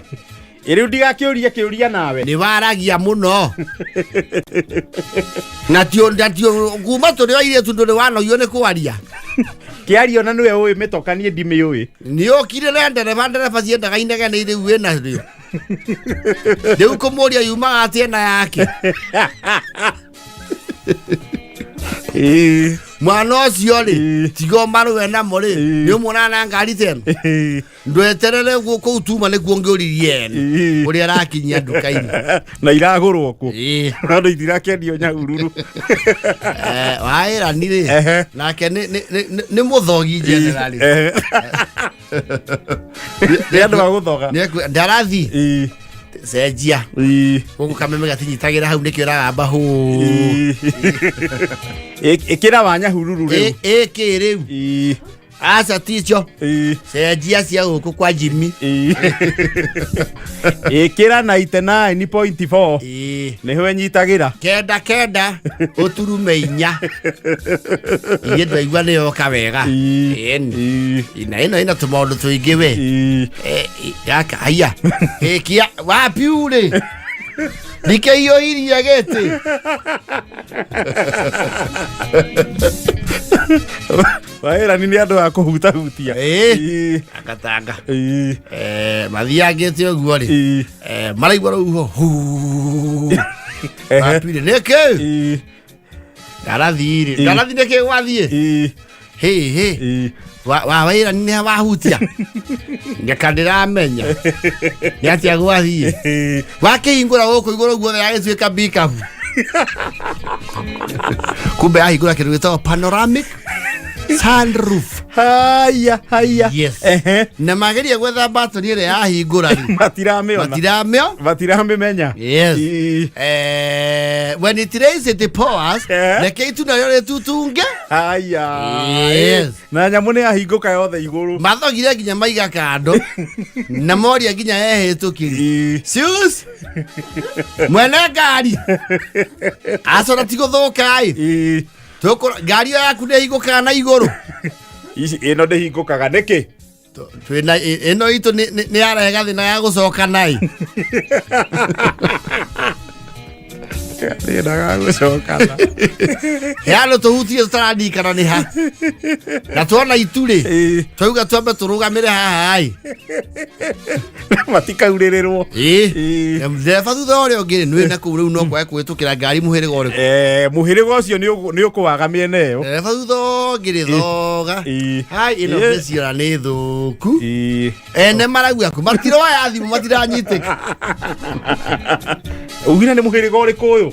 Ĩ, rĩu ndigakĩũrie kĩũria nawe. Nĩ waragia mũno na tio na tio kuma tũrĩ o airĩtu ndũrĩ wanogio nĩ kwaria. Kĩario na nĩwe ũĩ mĩtoka, niĩ ndimĩũĩ. Nĩ ũkire na ndereba, ndereba ciendaga inegene rĩu wĩna rĩo rĩu kũmũria yumaga atĩ ena yake. Ii. Mwana ũcio rĩ, Ĩ. tiga ũmarũe namo rĩ. Ĩ. Nĩ ũmuonaga na ngari teno. Ii. Ndweterere guo kũu tuma nĩkuo ngĩũririe ene Ĩ. ũrĩa arakinyia nduka-inĩ. Na iragũrwo kũ? Ĩ. Andũ itirakĩendio Nyahururu. Eh, waĩrani rĩ, Ehe. nake nĩ mũthogi generally. Ehe. Nĩ andũ a gũthoga. Ndarathi Ii. cenjia. Ii. Gũkũ kameme gatinyitagĩra hau nĩkĩo ĩragamba hũ. Ii. Ĩkĩra wa Nyahururu rĩu. Ĩkĩ rĩu? Ii. Aca ticio. Ii. Cenjia cia gũkũ kwa Jimmy. Ii. Ĩkĩra 99.4. Ĩĩ. Nĩho ĩnyitagĩra. 99 ũturume 4 ithuĩ twaigua nĩ yoka wega. Ii. Ĩni. Ii. Na ĩno ĩna tũmaũndũ tũingĩ we. Ii. Eh, gaka haiya ĩkia wapiu rĩ ndikĩiyũirie gĩtĩ. Waĩrani nĩ andũ a kũhutahutia. Ĩĩ. Ii. Tangatanga. Ii. Eh, mathiangĩte ũguo rĩ, Ii. eh, maraigua rũhuho huu. Ehe. Wapiu rĩ nĩkĩ? Ii. Ndarathi rĩ. Ĩĩ. Ndarathi nĩkĩ gwathiĩ? Ii. Hĩ hĩ. Ii. Wa wĩra nĩ wahutia nyaka ndĩramenya nĩ atĩa gwathiĩ. Ii. Wakĩhingũra gũkũ igũrũ guothe yagĩtuĩka bikabu, kumbe yahingũra kĩndũ gĩtagwo panoramic sunroof. Haya haya. Yes. Ehe. Na mageria gwetha batoni ĩrĩa yahingũra rĩ, Matiramĩona. matiramĩo. Matiramĩmenya. Yes. Ii. Eh, when it rains it pours. Eh. Reke itu narĩo rĩtutunge. Haya. Yes. Na nyamũ nĩ yahingũka yothe igũrũ. Mathogire nginya maiga kando na moria nginya ehĩtũkĩri. Ii. Sus mwene ngari acora ti gũthũka ĩ. Ii. Tũkũra ngari ĩyo yaku nĩ hingũkaga na igũrũ. Ici ĩno ndĩhingũkaga nĩkĩ? Twĩna ĩno itũ nĩ yarehe gathĩna ya gũcoka naĩ. Gathĩna ga gũcokana. He handũ tũhutirie tũtarandirikana nĩ ha na tuona itu rĩ, Ii. twauga twambe tũrũgamĩre haha ĩ. Matikaurĩrĩrwo. Ĩ. Ii. Ndereba thutha ũrĩa ũngĩ rĩ nĩ na kũu rĩu no kwae kũhĩtũkĩra ngari mũhĩrĩga ũrĩkũ? Eh, mũhĩrĩga ũcio nĩ ũkũwaga mĩena ĩyo. Ndereba thutha ũngĩ rĩ thoga. Ii. Hai ĩno. Ĩ. Ngĩciora nĩ thũku. Ii. Ene maraigua kũ matiroya thimũ matiranyitĩka. Ugire nĩ mũhĩrĩga ũrĩkũ ũyũ?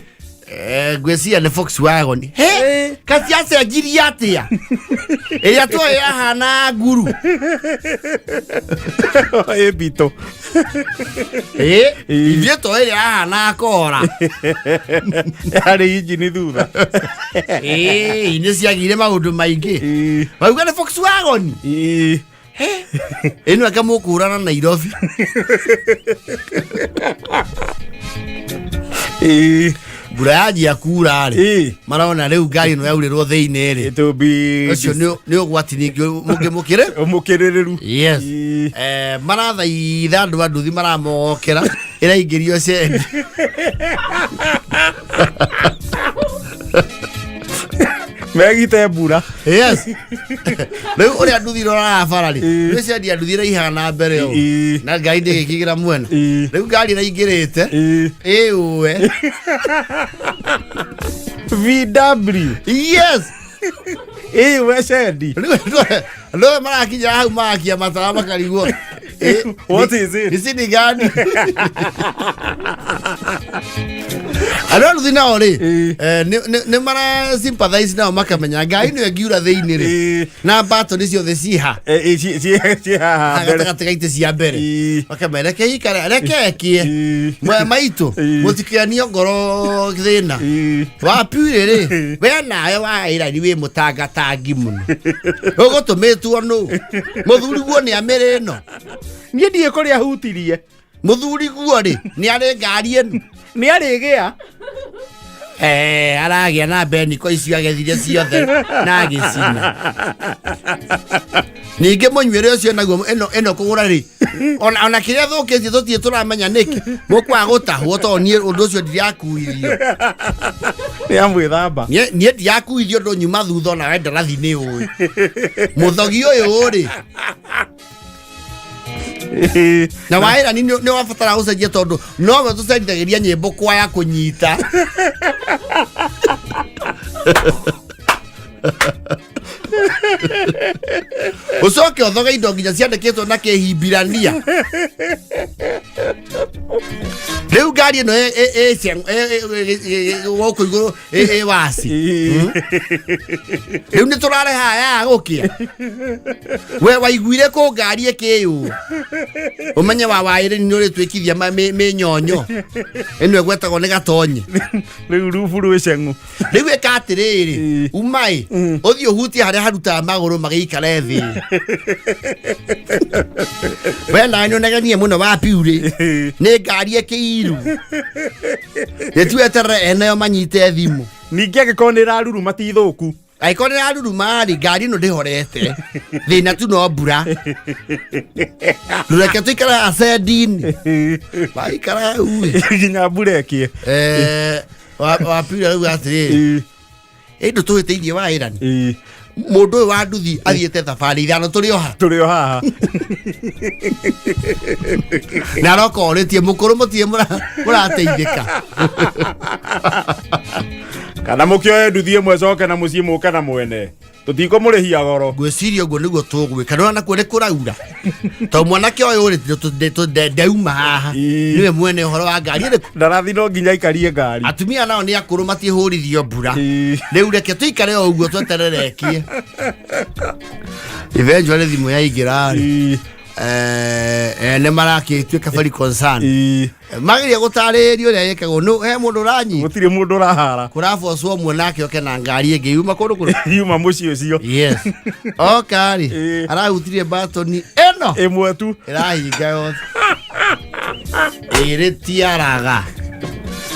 Eh, ngwĩciria nĩ Volkswagen. He kati acenjirie atĩa ĩrĩa tuoĩ yahana nguru? Ĩ mbitũ. Ĩ. Ĩ. Ithuĩ toĩ ĩrĩa yahana kora. Yarĩ injini thutha. Ĩ, nĩ ciagire maũndũ maingĩ. Ii. Mauga nĩ Volkswagen. Ii. Ĩno anga mũkũrana Nairobi. Ii. Mbura yanjia kura rĩ, Ii. marona rĩu ngari ĩno yaurĩrwo thĩinĩ rĩ, It will be ũcio nĩ ũgwati ningĩ mũngĩmũkĩrĩ. Mũkĩrĩrĩru. Yes. Ii. Eh, marathaitha andũ a nduthi maramokera ĩraingĩrio cendi. Megite mbura. Yes, rĩu ũrĩa nduthi iroraga bara rĩ, Ĩ. nĩ cendi ya nduthi ĩraihana mbere ũũ Ĩ. na ngari ndĩgĩkĩgĩra mwena. Ĩ. Rĩu ngari ĩraingĩrĩte Ii. ĩũe. VW. Yes. Ĩ we cendi. Rĩu andũ othe marakinya hau magakia matawa makarigwo. What is it? Ici ni gani? Andũ a nduthi nao rĩ, nĩ mara sympathize nao makamenya ngai nĩyo ĩngiura thĩinĩ rĩ, na mbatoni ciothe ciha Ci haha mbere. gatagatĩ ga itĩ cia mbere, makamenya reke ikare, reke ekie. Maitũ, mũtikeanio ngoro thĩna wapire rĩ, we nawe waĩrani wĩ mũtangatangi mũno, ũgũtũmĩtwo nũ? Mũthuri guo nĩ amĩrĩ ĩno. Niĩ ndiĩ kũrĩa hutirie. Mũthuri guo rĩ, nĩ arĩ ngari ĩno. Nĩ arĩgĩa. Aragĩa na beniko icio agethire ciothe na agĩcina. Ningĩ mũnyuĩre ũcio naguo ĩno kũgũra rĩ, ona kĩrĩa thũkĩtie tũtirĩ tũramenya nĩkĩ mũkwaga gũtahwo, tondũ niĩ ũndũ ũcio ndirakuithio. Nĩ amwĩthamba. Niĩ ndirakuithio ũndũ nyuma thutha, ona we ndarathi nĩ ũĩ mũthogi ũyũ rĩ na waĩrani nĩ wabatara gũcenjia, tondũ nowe tũcenjagĩria nyĩmbo kwaya kũnyita. Ũcoke ũthoge indo nginya ciandĩkĩtwo na kĩhimbirania. Rĩu ngari ĩno gũkũ igũrũ ĩ waci. Rĩu nĩ tũrareha ya gũkĩa. We waiguire kũ ngari ĩkĩyũ ũmenye wa waĩrĩ nĩ ũrĩtuĩkithia mĩnyonyo ĩno ĩgwetagwo nĩ gatonye. Rĩu rubu rwĩceng'u. Rĩu ĩka atĩrĩrĩ, umaĩ ũthiĩ ũhutie harĩa harutaga magũrũ magĩikare thĩ. We nawe nĩ ũnegenie mũno wa piurĩ nĩ ngari ĩkĩiru gĩtueterere eneo manyite thimũ. Ningĩ angĩkorwo nĩ ĩraruruma ti thũku. Angĩkorwo nĩ raruruma rĩ, ngari ĩno ndĩhorete, thĩna tu no mbura. Rũreke tũikare acendi-inĩ maikara hau ĩ. Nginya mbura ĩkĩe. Wapira rĩu atĩrĩrĩ, ĩndũ tũhĩtĩirie wa ĩrani, mũndũ ũyũ wa nduthi athiĩte thabarĩ ithano tũrĩ o ha. Tũrĩ o haha. Na aroka orĩtie mũkũrũ, mũtirĩ mũrateithĩka? Kana mũkĩoe nduthi ĩmwe coke na mũciĩ, mũke na mwene, tũtikũmũrĩhia goro. Ngwĩciria ũguo nĩguo tũgwĩka. Nĩwona nakuo nĩ kũraura, tondũ mwanake ũyũ rĩ, ndauma haha. Nĩwe mwene ũhoro wa ngari ĩrĩkũ. Ndarathi no nginya aikarie ngari. Atumia nao nĩ akũrũ, matiĩhũrithio mbura. Rĩu reke tũikare o ũguo tweterere ekie. Eventually thimũ yaingĩra rĩ, nĩ marakĩtuĩka very concerned. Mageria gũtarĩrio ũrĩa ĩkagwo, nũ he mũndũ ũranyita? Gũtirĩ mũndũ ũrahara. Kũrabocwo ũmwe nake oke na ngari ĩngĩ yuma kũndũ kũrĩ yuma mũciĩ ũcio. Yes, oka rĩ, arahutirie batoni ĩno ĩmwe tu. Ĩrahinga yothe ĩrĩ tiaraga.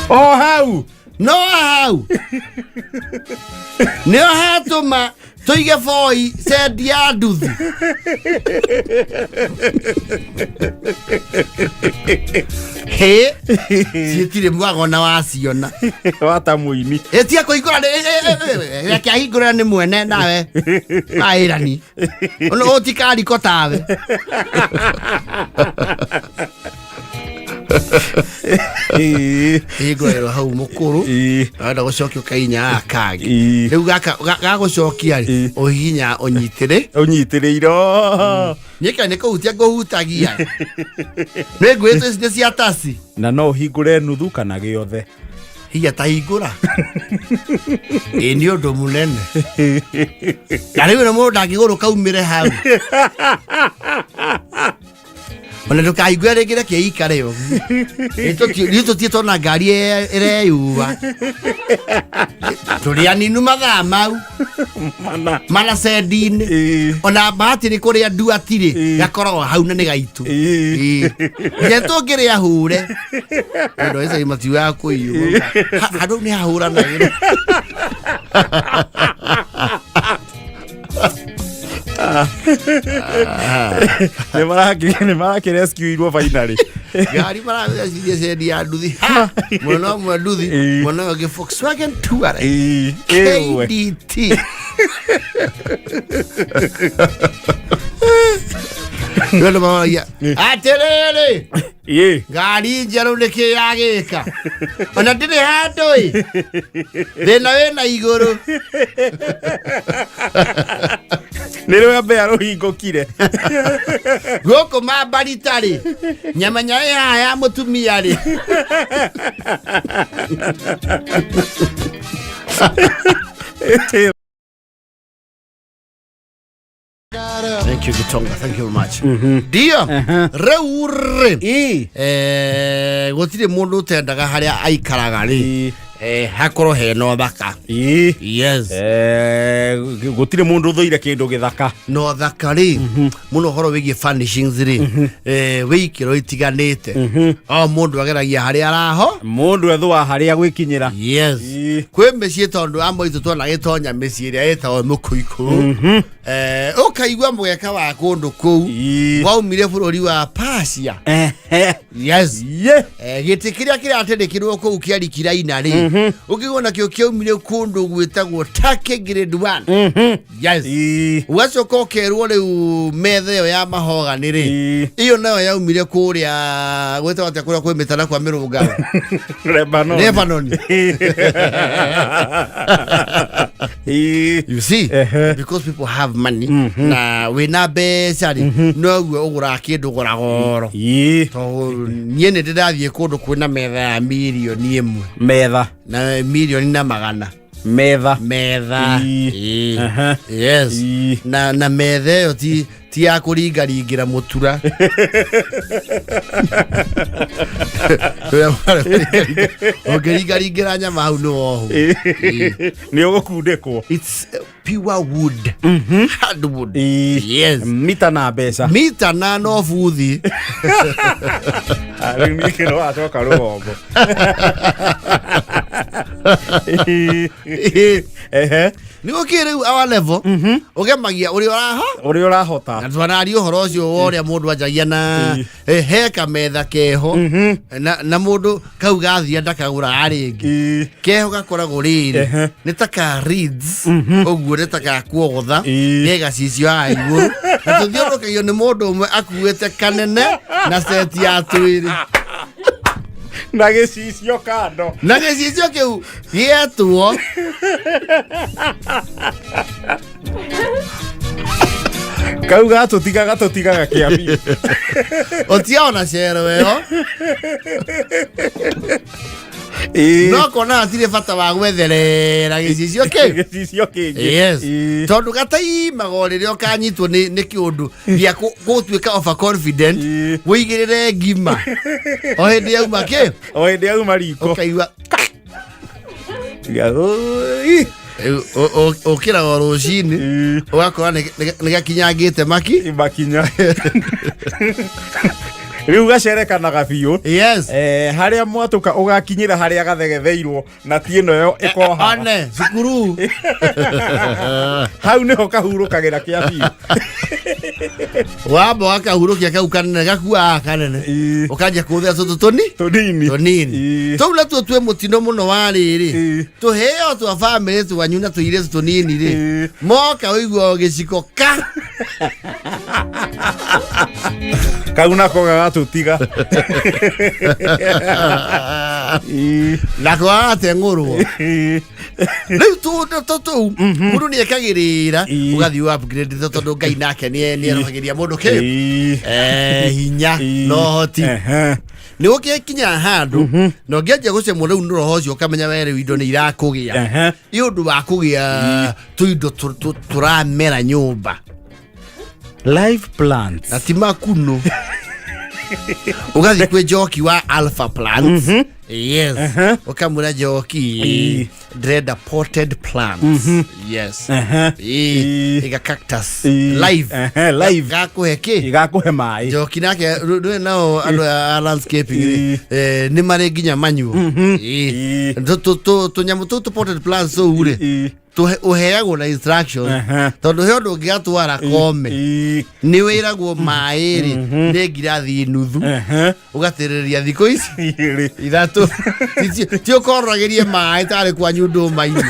O hau. No hau nĩo hatũma tũige boi cendi ya nduthi. Hĩ, ciĩtirĩ mwago na waciona. Wata mũini. Ĩtia kũhingũra reke ahingũre nĩ mwene nawe waĩrani ũtikariko tawe. Hingũrĩrwo hau mũkũrũ, arenda gũcokia ũkahihinya gaka kangĩ. Rĩu gaka gagũcokia rĩ, ũhihinya ũnyitĩrĩ. Ũnyitĩrĩire. Niĩ kaĩ nĩ kũhutia ngũhutagia, nĩ ngwĩtwo ici nĩ cia taci. Na no ũhingũre nuthu kana gĩothe. Hiya tahingũra ĩ nĩ ũndũ mũnene, na rĩu na mũndũ ndangĩgũrũka umĩre hau, ona ndũkahingũre rĩngĩ, reke ikare ũguo. Ithuĩ tũtirĩ tona ngari ĩreyua tũrĩ aninu mathaa mau. Mana. Mana cendi-inĩ. Ona bahati nĩ kũrĩa nduatirĩ. Gakoragwo hau na nĩ gaitũ. Nginya tũngĩrĩa hũre andũ acio matiugaga kũiywo. Handũ nĩ hahũranagĩrwo. Nĩ marakĩrescuirwo finally. Ngari maragĩciria cendi ya nduthi. Ha! Mwena ũmwe nduthi, mwena ũyũ ũngĩ Volkswagen Touareg. Ĩmwe. KDT. Rĩu andũ maroragia atĩrĩrĩ, ngari njerũ nĩkĩ yagĩka ona ndĩrĩ handũ ĩ thĩna wĩna igũrũ. Nĩ rwembea rũhingũkire. Gũkũ mambarita rĩ, nyama nyayo haha ya mũtumia rĩ. Thank you, Gitonga. Thank you very much. Ndio. Rĩu rĩ. Gũtirĩ mũndũ ũtendaga harĩa aikaraga rĩ. Hakorwo hena ũthaka. Yes. Gũtirĩ mũndũ ũthũire kĩndũ gĩthaka. Na ũthaka rĩ, mũno ũhoro wĩgiĩ furnishings rĩ, wĩ ikĩro itiganĩte. O mũndũ ageragia harĩa araho. Mũndũ ethũa harĩa gwĩkinyĩra. Yes. Kwĩ mĩciĩ tondũ amwe aitũ tuona gĩtonya mĩciĩ ĩrĩa ĩtagwo mũkũikũ. Ũkaigua mũgeka wa kũndũ kũu waumire bũrũri wa Persia. Yes. Gĩtĩ kĩrĩa kĩratĩrĩkĩrwo kũu kĩa rikiraina rĩ, ũkĩigua nakĩo kĩaumire kũndũ gwĩtagwo Turkey grade 1. Yes. Ũgacoka ũkerwo rĩu metha ĩyo ya mahogany rĩ, ĩyo nayo yaumire kũrĩa gwĩtagwo atĩa kũrĩa kwĩ mĩtarakwa mĩrũngarũ? Lebanon. Lebanon. You see, because people have money, na wĩna mbeca rĩ, noguo ũgũraga kĩndũ gũra goro. Tondũ niĩ nĩ ndĩrathiĩ kũndũ kwĩna metha ya mirioni 1. Metha. Na mirioni na magana. Metha. Metha. Yes. Na metha ĩyo ti ya kũringaringĩra mũtura. Ũngĩringaringĩra nyama hau nĩ wohu. Nĩ ũgũkundĩkwo. It's pure wood. Hardwood. Yes. Mita na mbeca. Mita na no buthi. Rĩu ningĩ no acoka rũgongo. Nĩ gũkĩ rĩu our level ũgemagia ũrĩa ũraha, ũrĩa ũrahota. Na twanaria ũhoro ũcio wa ũrĩa mũndũ anjagia na he kametha keho na mũndũ kau gathia ndakagũraga rĩngĩ. Keho gakoragwo rĩrĩ nĩ ta ka reeds ũguo, nĩ ta ka kuogotha, ge gacicio haha igũrũ, na tũthiũrũrũkagio nĩ mũndũ ũmwe akuĩte kanene na seti ya twĩrĩ. Na gĩcicio kando. Na gĩcicio kĩu gĩetuo. Kau gatũtiga gatũtigaga kĩambi. Ũtiaona cero ĩyo. No kona hatirĩ bata wa gwetherera gĩcicio kĩu. Gĩcicio kĩngĩ. Yes. Tondũ gataimaga o rĩrĩa ũkanyitwo nĩ kĩũndũ gĩa gũtuĩka overconfident, wĩigĩrĩre ngima o hĩndĩ yauma kĩ. O hĩndĩ yauma riko. Ũkaigua Oi. Ũkĩraga o rũcinĩ ũgakora nĩ gakinyangĩte maki. Makinya. Rĩu gacerekanaga biũ. Yes. Harĩa mwatũka ũgakinyĩra harĩa gathegetheirwo na ti ĩno yo ĩkohaga. One cukuru. Hau nĩho kahurũkagĩra kĩa biũ. Wamba wakahurũkia kau kanene gakuaga kanene, ũkanjia kũhũthĩra tũtũ tũni tũnini. Tũnini. Tũu natuo twĩ mũtino mũno wa rĩrĩ, tũheo twa bamĩrĩ twanyu na tũirĩtu tũnini rĩ, moka ũigua gĩciko ka. Kau nako gagatũtiga. Nako gagateng'ũrwo. Rĩu tũndũ tũu mũndũ nĩ ekagĩrĩra, ũgathiĩ ũ upgrade tondũ Ngai nake nĩ erohagĩria mũndũ kĩ hinya na ũhoti. Nĩ gũgĩkinya handũ na ũngĩanjia gũcemwo rĩu nĩ roho ũcio, ũkamenya we rĩu indo nĩ irakũgĩa nĩ ũndũ wa kũgĩa tũindo tũramera nyũmba. Live plants. Na ti makuno. Ũgathiĩ kwĩ njoki wa Alpha Plants, yes, ũkamwĩra, "Njoki, ndĩrenda potted plants." Yes. Iga cactus live. Live. Gakũhe kĩ? Gakũhe maĩ. Njoki nake rĩu nao andũ a landscaping rĩ, nĩ marĩ nginya manyuo. Tũnyamũ tũu tũ potted plants tũu rĩ, ũheagwo na instructions, tondũ he ũndũ ũngĩgatwara kome. Nĩ wĩragwo maĩ rĩ, nĩ ngirathi nuthu, ũgatĩrĩria thikũ ici Igĩrĩ. 3. Ti ũkororagĩrie maĩ tarĩ kwanyu ndũma-inĩ.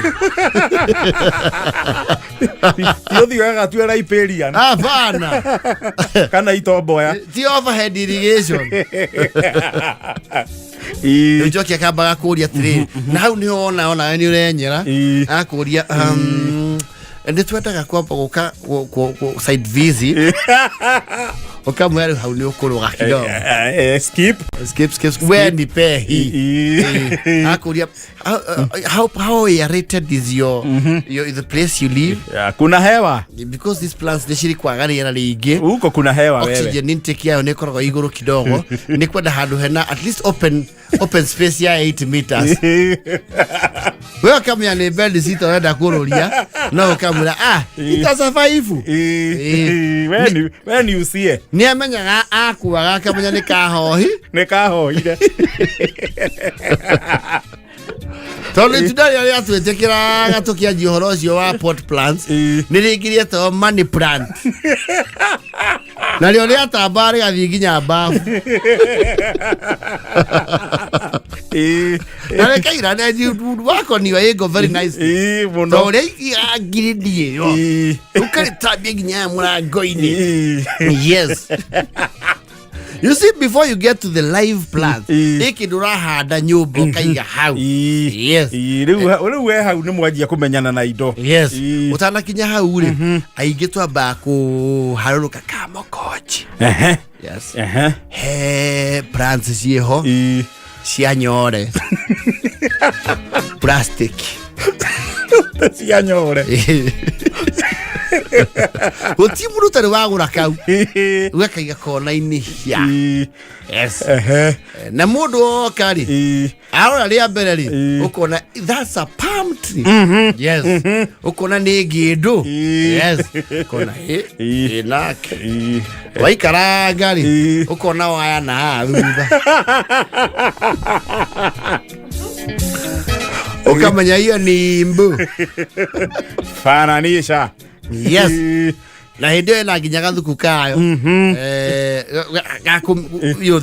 Ti ũthiĩ ũgagatue Riparian. Hapana. Kana itomboya. Ti overhead irrigation. Rĩu njoki akambaga kũria atĩrĩrĩ, na hau nĩho wona onawe nĩ ũrenyera. Akũria, Nĩ twendaga kwamba gũka site visit, ũkamwĩra rĩu hau nĩ ũkũrũga kidogo. Skip. Skip, skip, skip. We nipe hii. Akũria how aerated is your the place you live? Ya, kuna hewa. Because these plants nĩ cirĩ kwaga rĩera rĩingĩ. Huko kuna hewa wewe. Oxygen intake yayo nĩ ĩkoragwo igũrũ kidogo, nĩ kwenda handũ hena at least open space ya 8 meters. We ũkamenya nĩ bed seat ũrenda kũrũria, no ũkamwĩra, "Ah, itasurvive." We ni usie. Nĩ amenyaga akuaga akamenya nĩ kahohi. Nĩ kahoire. Tondũ itunda rĩrĩa rĩatwĩtĩkĩraga tũkĩanjia ũhoro ũcio wa pot plants nĩ rĩngĩ rĩetagwo money plant, narĩo rĩatamba rĩgathiĩ nginya mbabu na rĩkaira wakoniwa ĩgo very nice. Mũno. Tondũ ũrĩa ngirindi ĩyo ũkarĩtambia nginya mũrango-inĩ. Yes, you see, before you get to the live plant, ĩ kĩndũ ũrahanda nyũmba ũkaiga hau. Yes. Rĩu we hau nĩ mwanjia kũmenyana na indo. Yes. Ũtanakinya hau rĩ, aingĩ twambaga kũharũrũka kamokoji. Yes. He plants ciĩho cia nyore plastic. Cia nyore. Gũti mũndũ ũtarĩ wagũra kau ũgakaiga kona-inĩ hia. Yes. Na mũndũ oka rĩ, arora rĩa mbere rĩ, ũkona that's a palm tree. Yes, ũkona nĩ ngĩndũ. Yes, ũkona ĩ ĩnake. Waikaranga rĩ, ũkona waya na haha thutha, ũkamenya hiyo ni mbu. Fananisha. Yes. Na hĩndĩ ĩyo ĩna nginya gathuku kayo.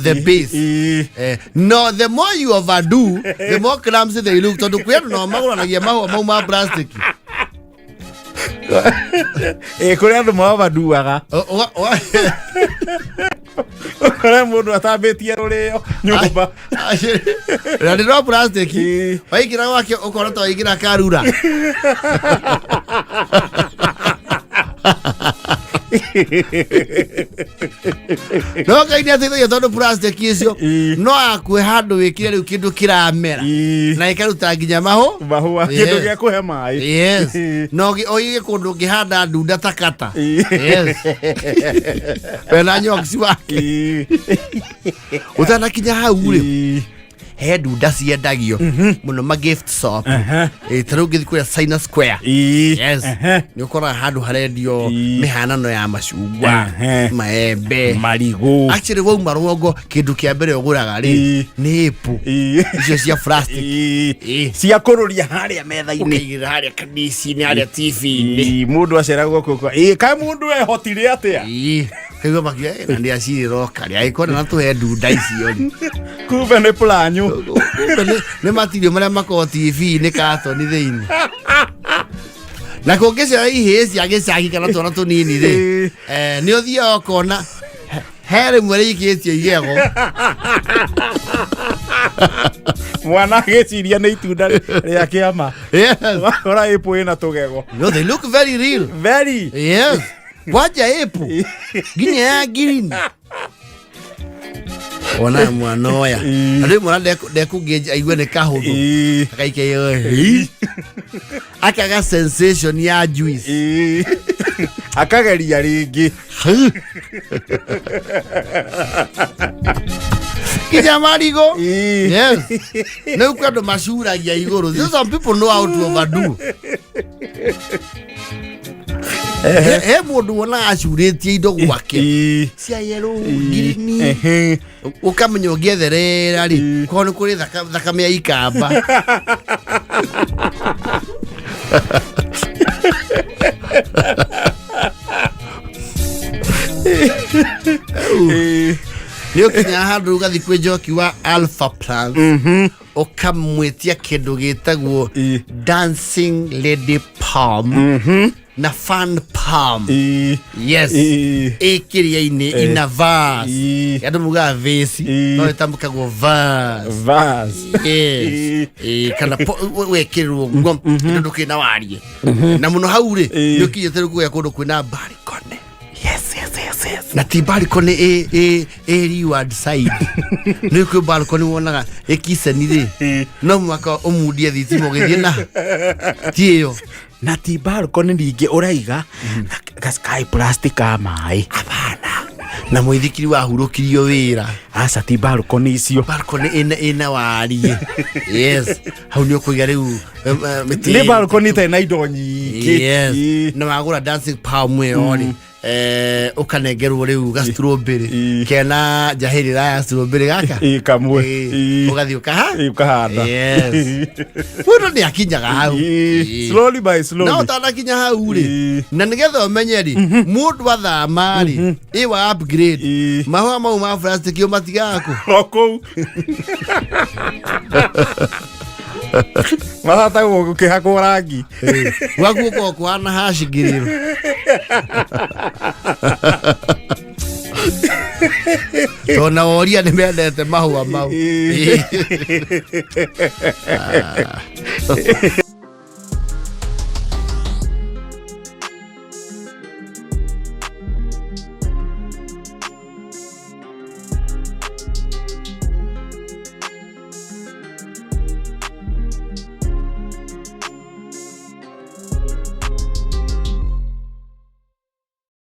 The base. No, the more you overdo, the more clumsy they look, tondũ kwĩ andũ nao magũranagia mahũa mau ma plastic. Ĩ, kũrĩ andũ maovaduaga. Ũkore mũndũ atambĩtie rũrĩo nyũmba. Na nĩ no plastic. Waingĩra gwake ũkona ta waingĩra karura. No Ngai nĩ ateithagia, tondũ plastic icio no akue handũ wĩkire rĩu kĩndũ kĩramera na ĩkaruta nginya mahũ. Mahũa. Kĩndũ gĩa kũhe maĩ. Yes, na ũige kũndũ ũngĩhanda ndunda takata. Yes, wena nyoksi wake. Ũtanakinya hau rĩ, he ndunda ciendagio mũno ma gift shop. Ta rĩu ũngĩthiĩ kũrĩa China Square, yes, nĩ ũkoraga handũ harendio mĩhanano ya macungwa, maembe, marigũ. Actually, wauma rwongo, kĩndũ kĩa mbere ũgũraga rĩ nĩ apple icio cia plastic. Cia kũrũria harĩa metha-inĩ. Ũkaigĩrĩra harĩa kanisi-inĩ, harĩa TV-inĩ. Mũndũ aceragwo kũkwa ĩ kaĩ mũndũ ehotire atĩa? Ĩĩ, kaigua makiuga, "Eh, na nĩ acirĩroka rĩ agĩkona na tũhe ndunda icio rĩ." Kumbe nĩ planyu. Kumbe nĩ matirio marĩa makoragwo TV-inĩ katoni thĩinĩ, na kũngĩciara ihĩĩ cia gĩcagi kana twana tũnini rĩ, nĩ ũthiaga ũkona he rĩmwe rĩikĩtio igego. Mwana agĩciria nĩ itunda rĩa kĩama. Yes. Wakora ĩpũ ĩna tũgego. No, they look very real. Very. Yes, kwanja apple nginya ya green ona mwana oya. Na rĩu mwana ndekũngĩnja aigue nĩ kahũthũ. Akaikia ĩyo akaga sensation ya juice. Akageria rĩngĩ. Nginya marigũ. Yes, rĩu kwĩ andũ macuragia igũrũ. So some people know how to overdo. He mũndũ wonaga acurĩtie indo gwake cia yellow, green, ũkamenya ũngĩetherera rĩ, korwo nĩ kũrĩ thakame ya ikamba. Nĩ ũkinyaga handũ ũgathiĩ kwĩ njoki wa Alpha Plants, ũkamwĩtia kĩndũ gĩtagwo dancing lady palm. Na fan palm. Yes. Ĩkĩria-inĩ ina vase. Andũ mugaga vase, no ĩtamũkagwo vase. Vase. Yes. Kana wekĩrĩrwo guo kĩndũ ndũkĩrĩ na warie na mũno hau rĩ, nĩ ũkinyĩte rĩu kũgĩa kũndũ kwĩna balcony. Yes. Na ti balcony ĩ ĩ ĩ reward side, nĩ kwĩ balcony wonaga ĩkiceni rĩ, no mũhaka ũmundie thitima ũgĩthiĩ na ti ĩyo. Na ti balcony ningĩ ũraiga ga sky plastic ka maĩ. Abana na mũithikiri wahurũkirio wĩra. Aca, ti balcony icio. Balcony ĩna warie, yes, hau nĩ ũkũiga rĩu mĩtĩ. Nĩ balcony ĩtarĩ na indo nyingĩ. Yes. Na wagũra dancing palm ĩyo rĩ, ũkanengerwo rĩu ga strawberry kena njahĩrĩra ya strawberry gaka. Ĩ, kamwe. Ũgathiĩ ũkaha. Ĩ, ũkahanda. Yes, mũndũ nĩ akinyaga hau. Slowly by slowly. Na ũtanakinya hau rĩ, na nĩgetha ũmenye rĩ, mũndũ athama rĩ, ĩ wa upgrade, mahũa mau ma plastic ũmatigaga kũ? O kũu mahatagwo gũkĩhakwo rangi. Gwaku ũkorwo kũhana hacingĩrĩro tondũ na woria nĩ mendete mahũa mau.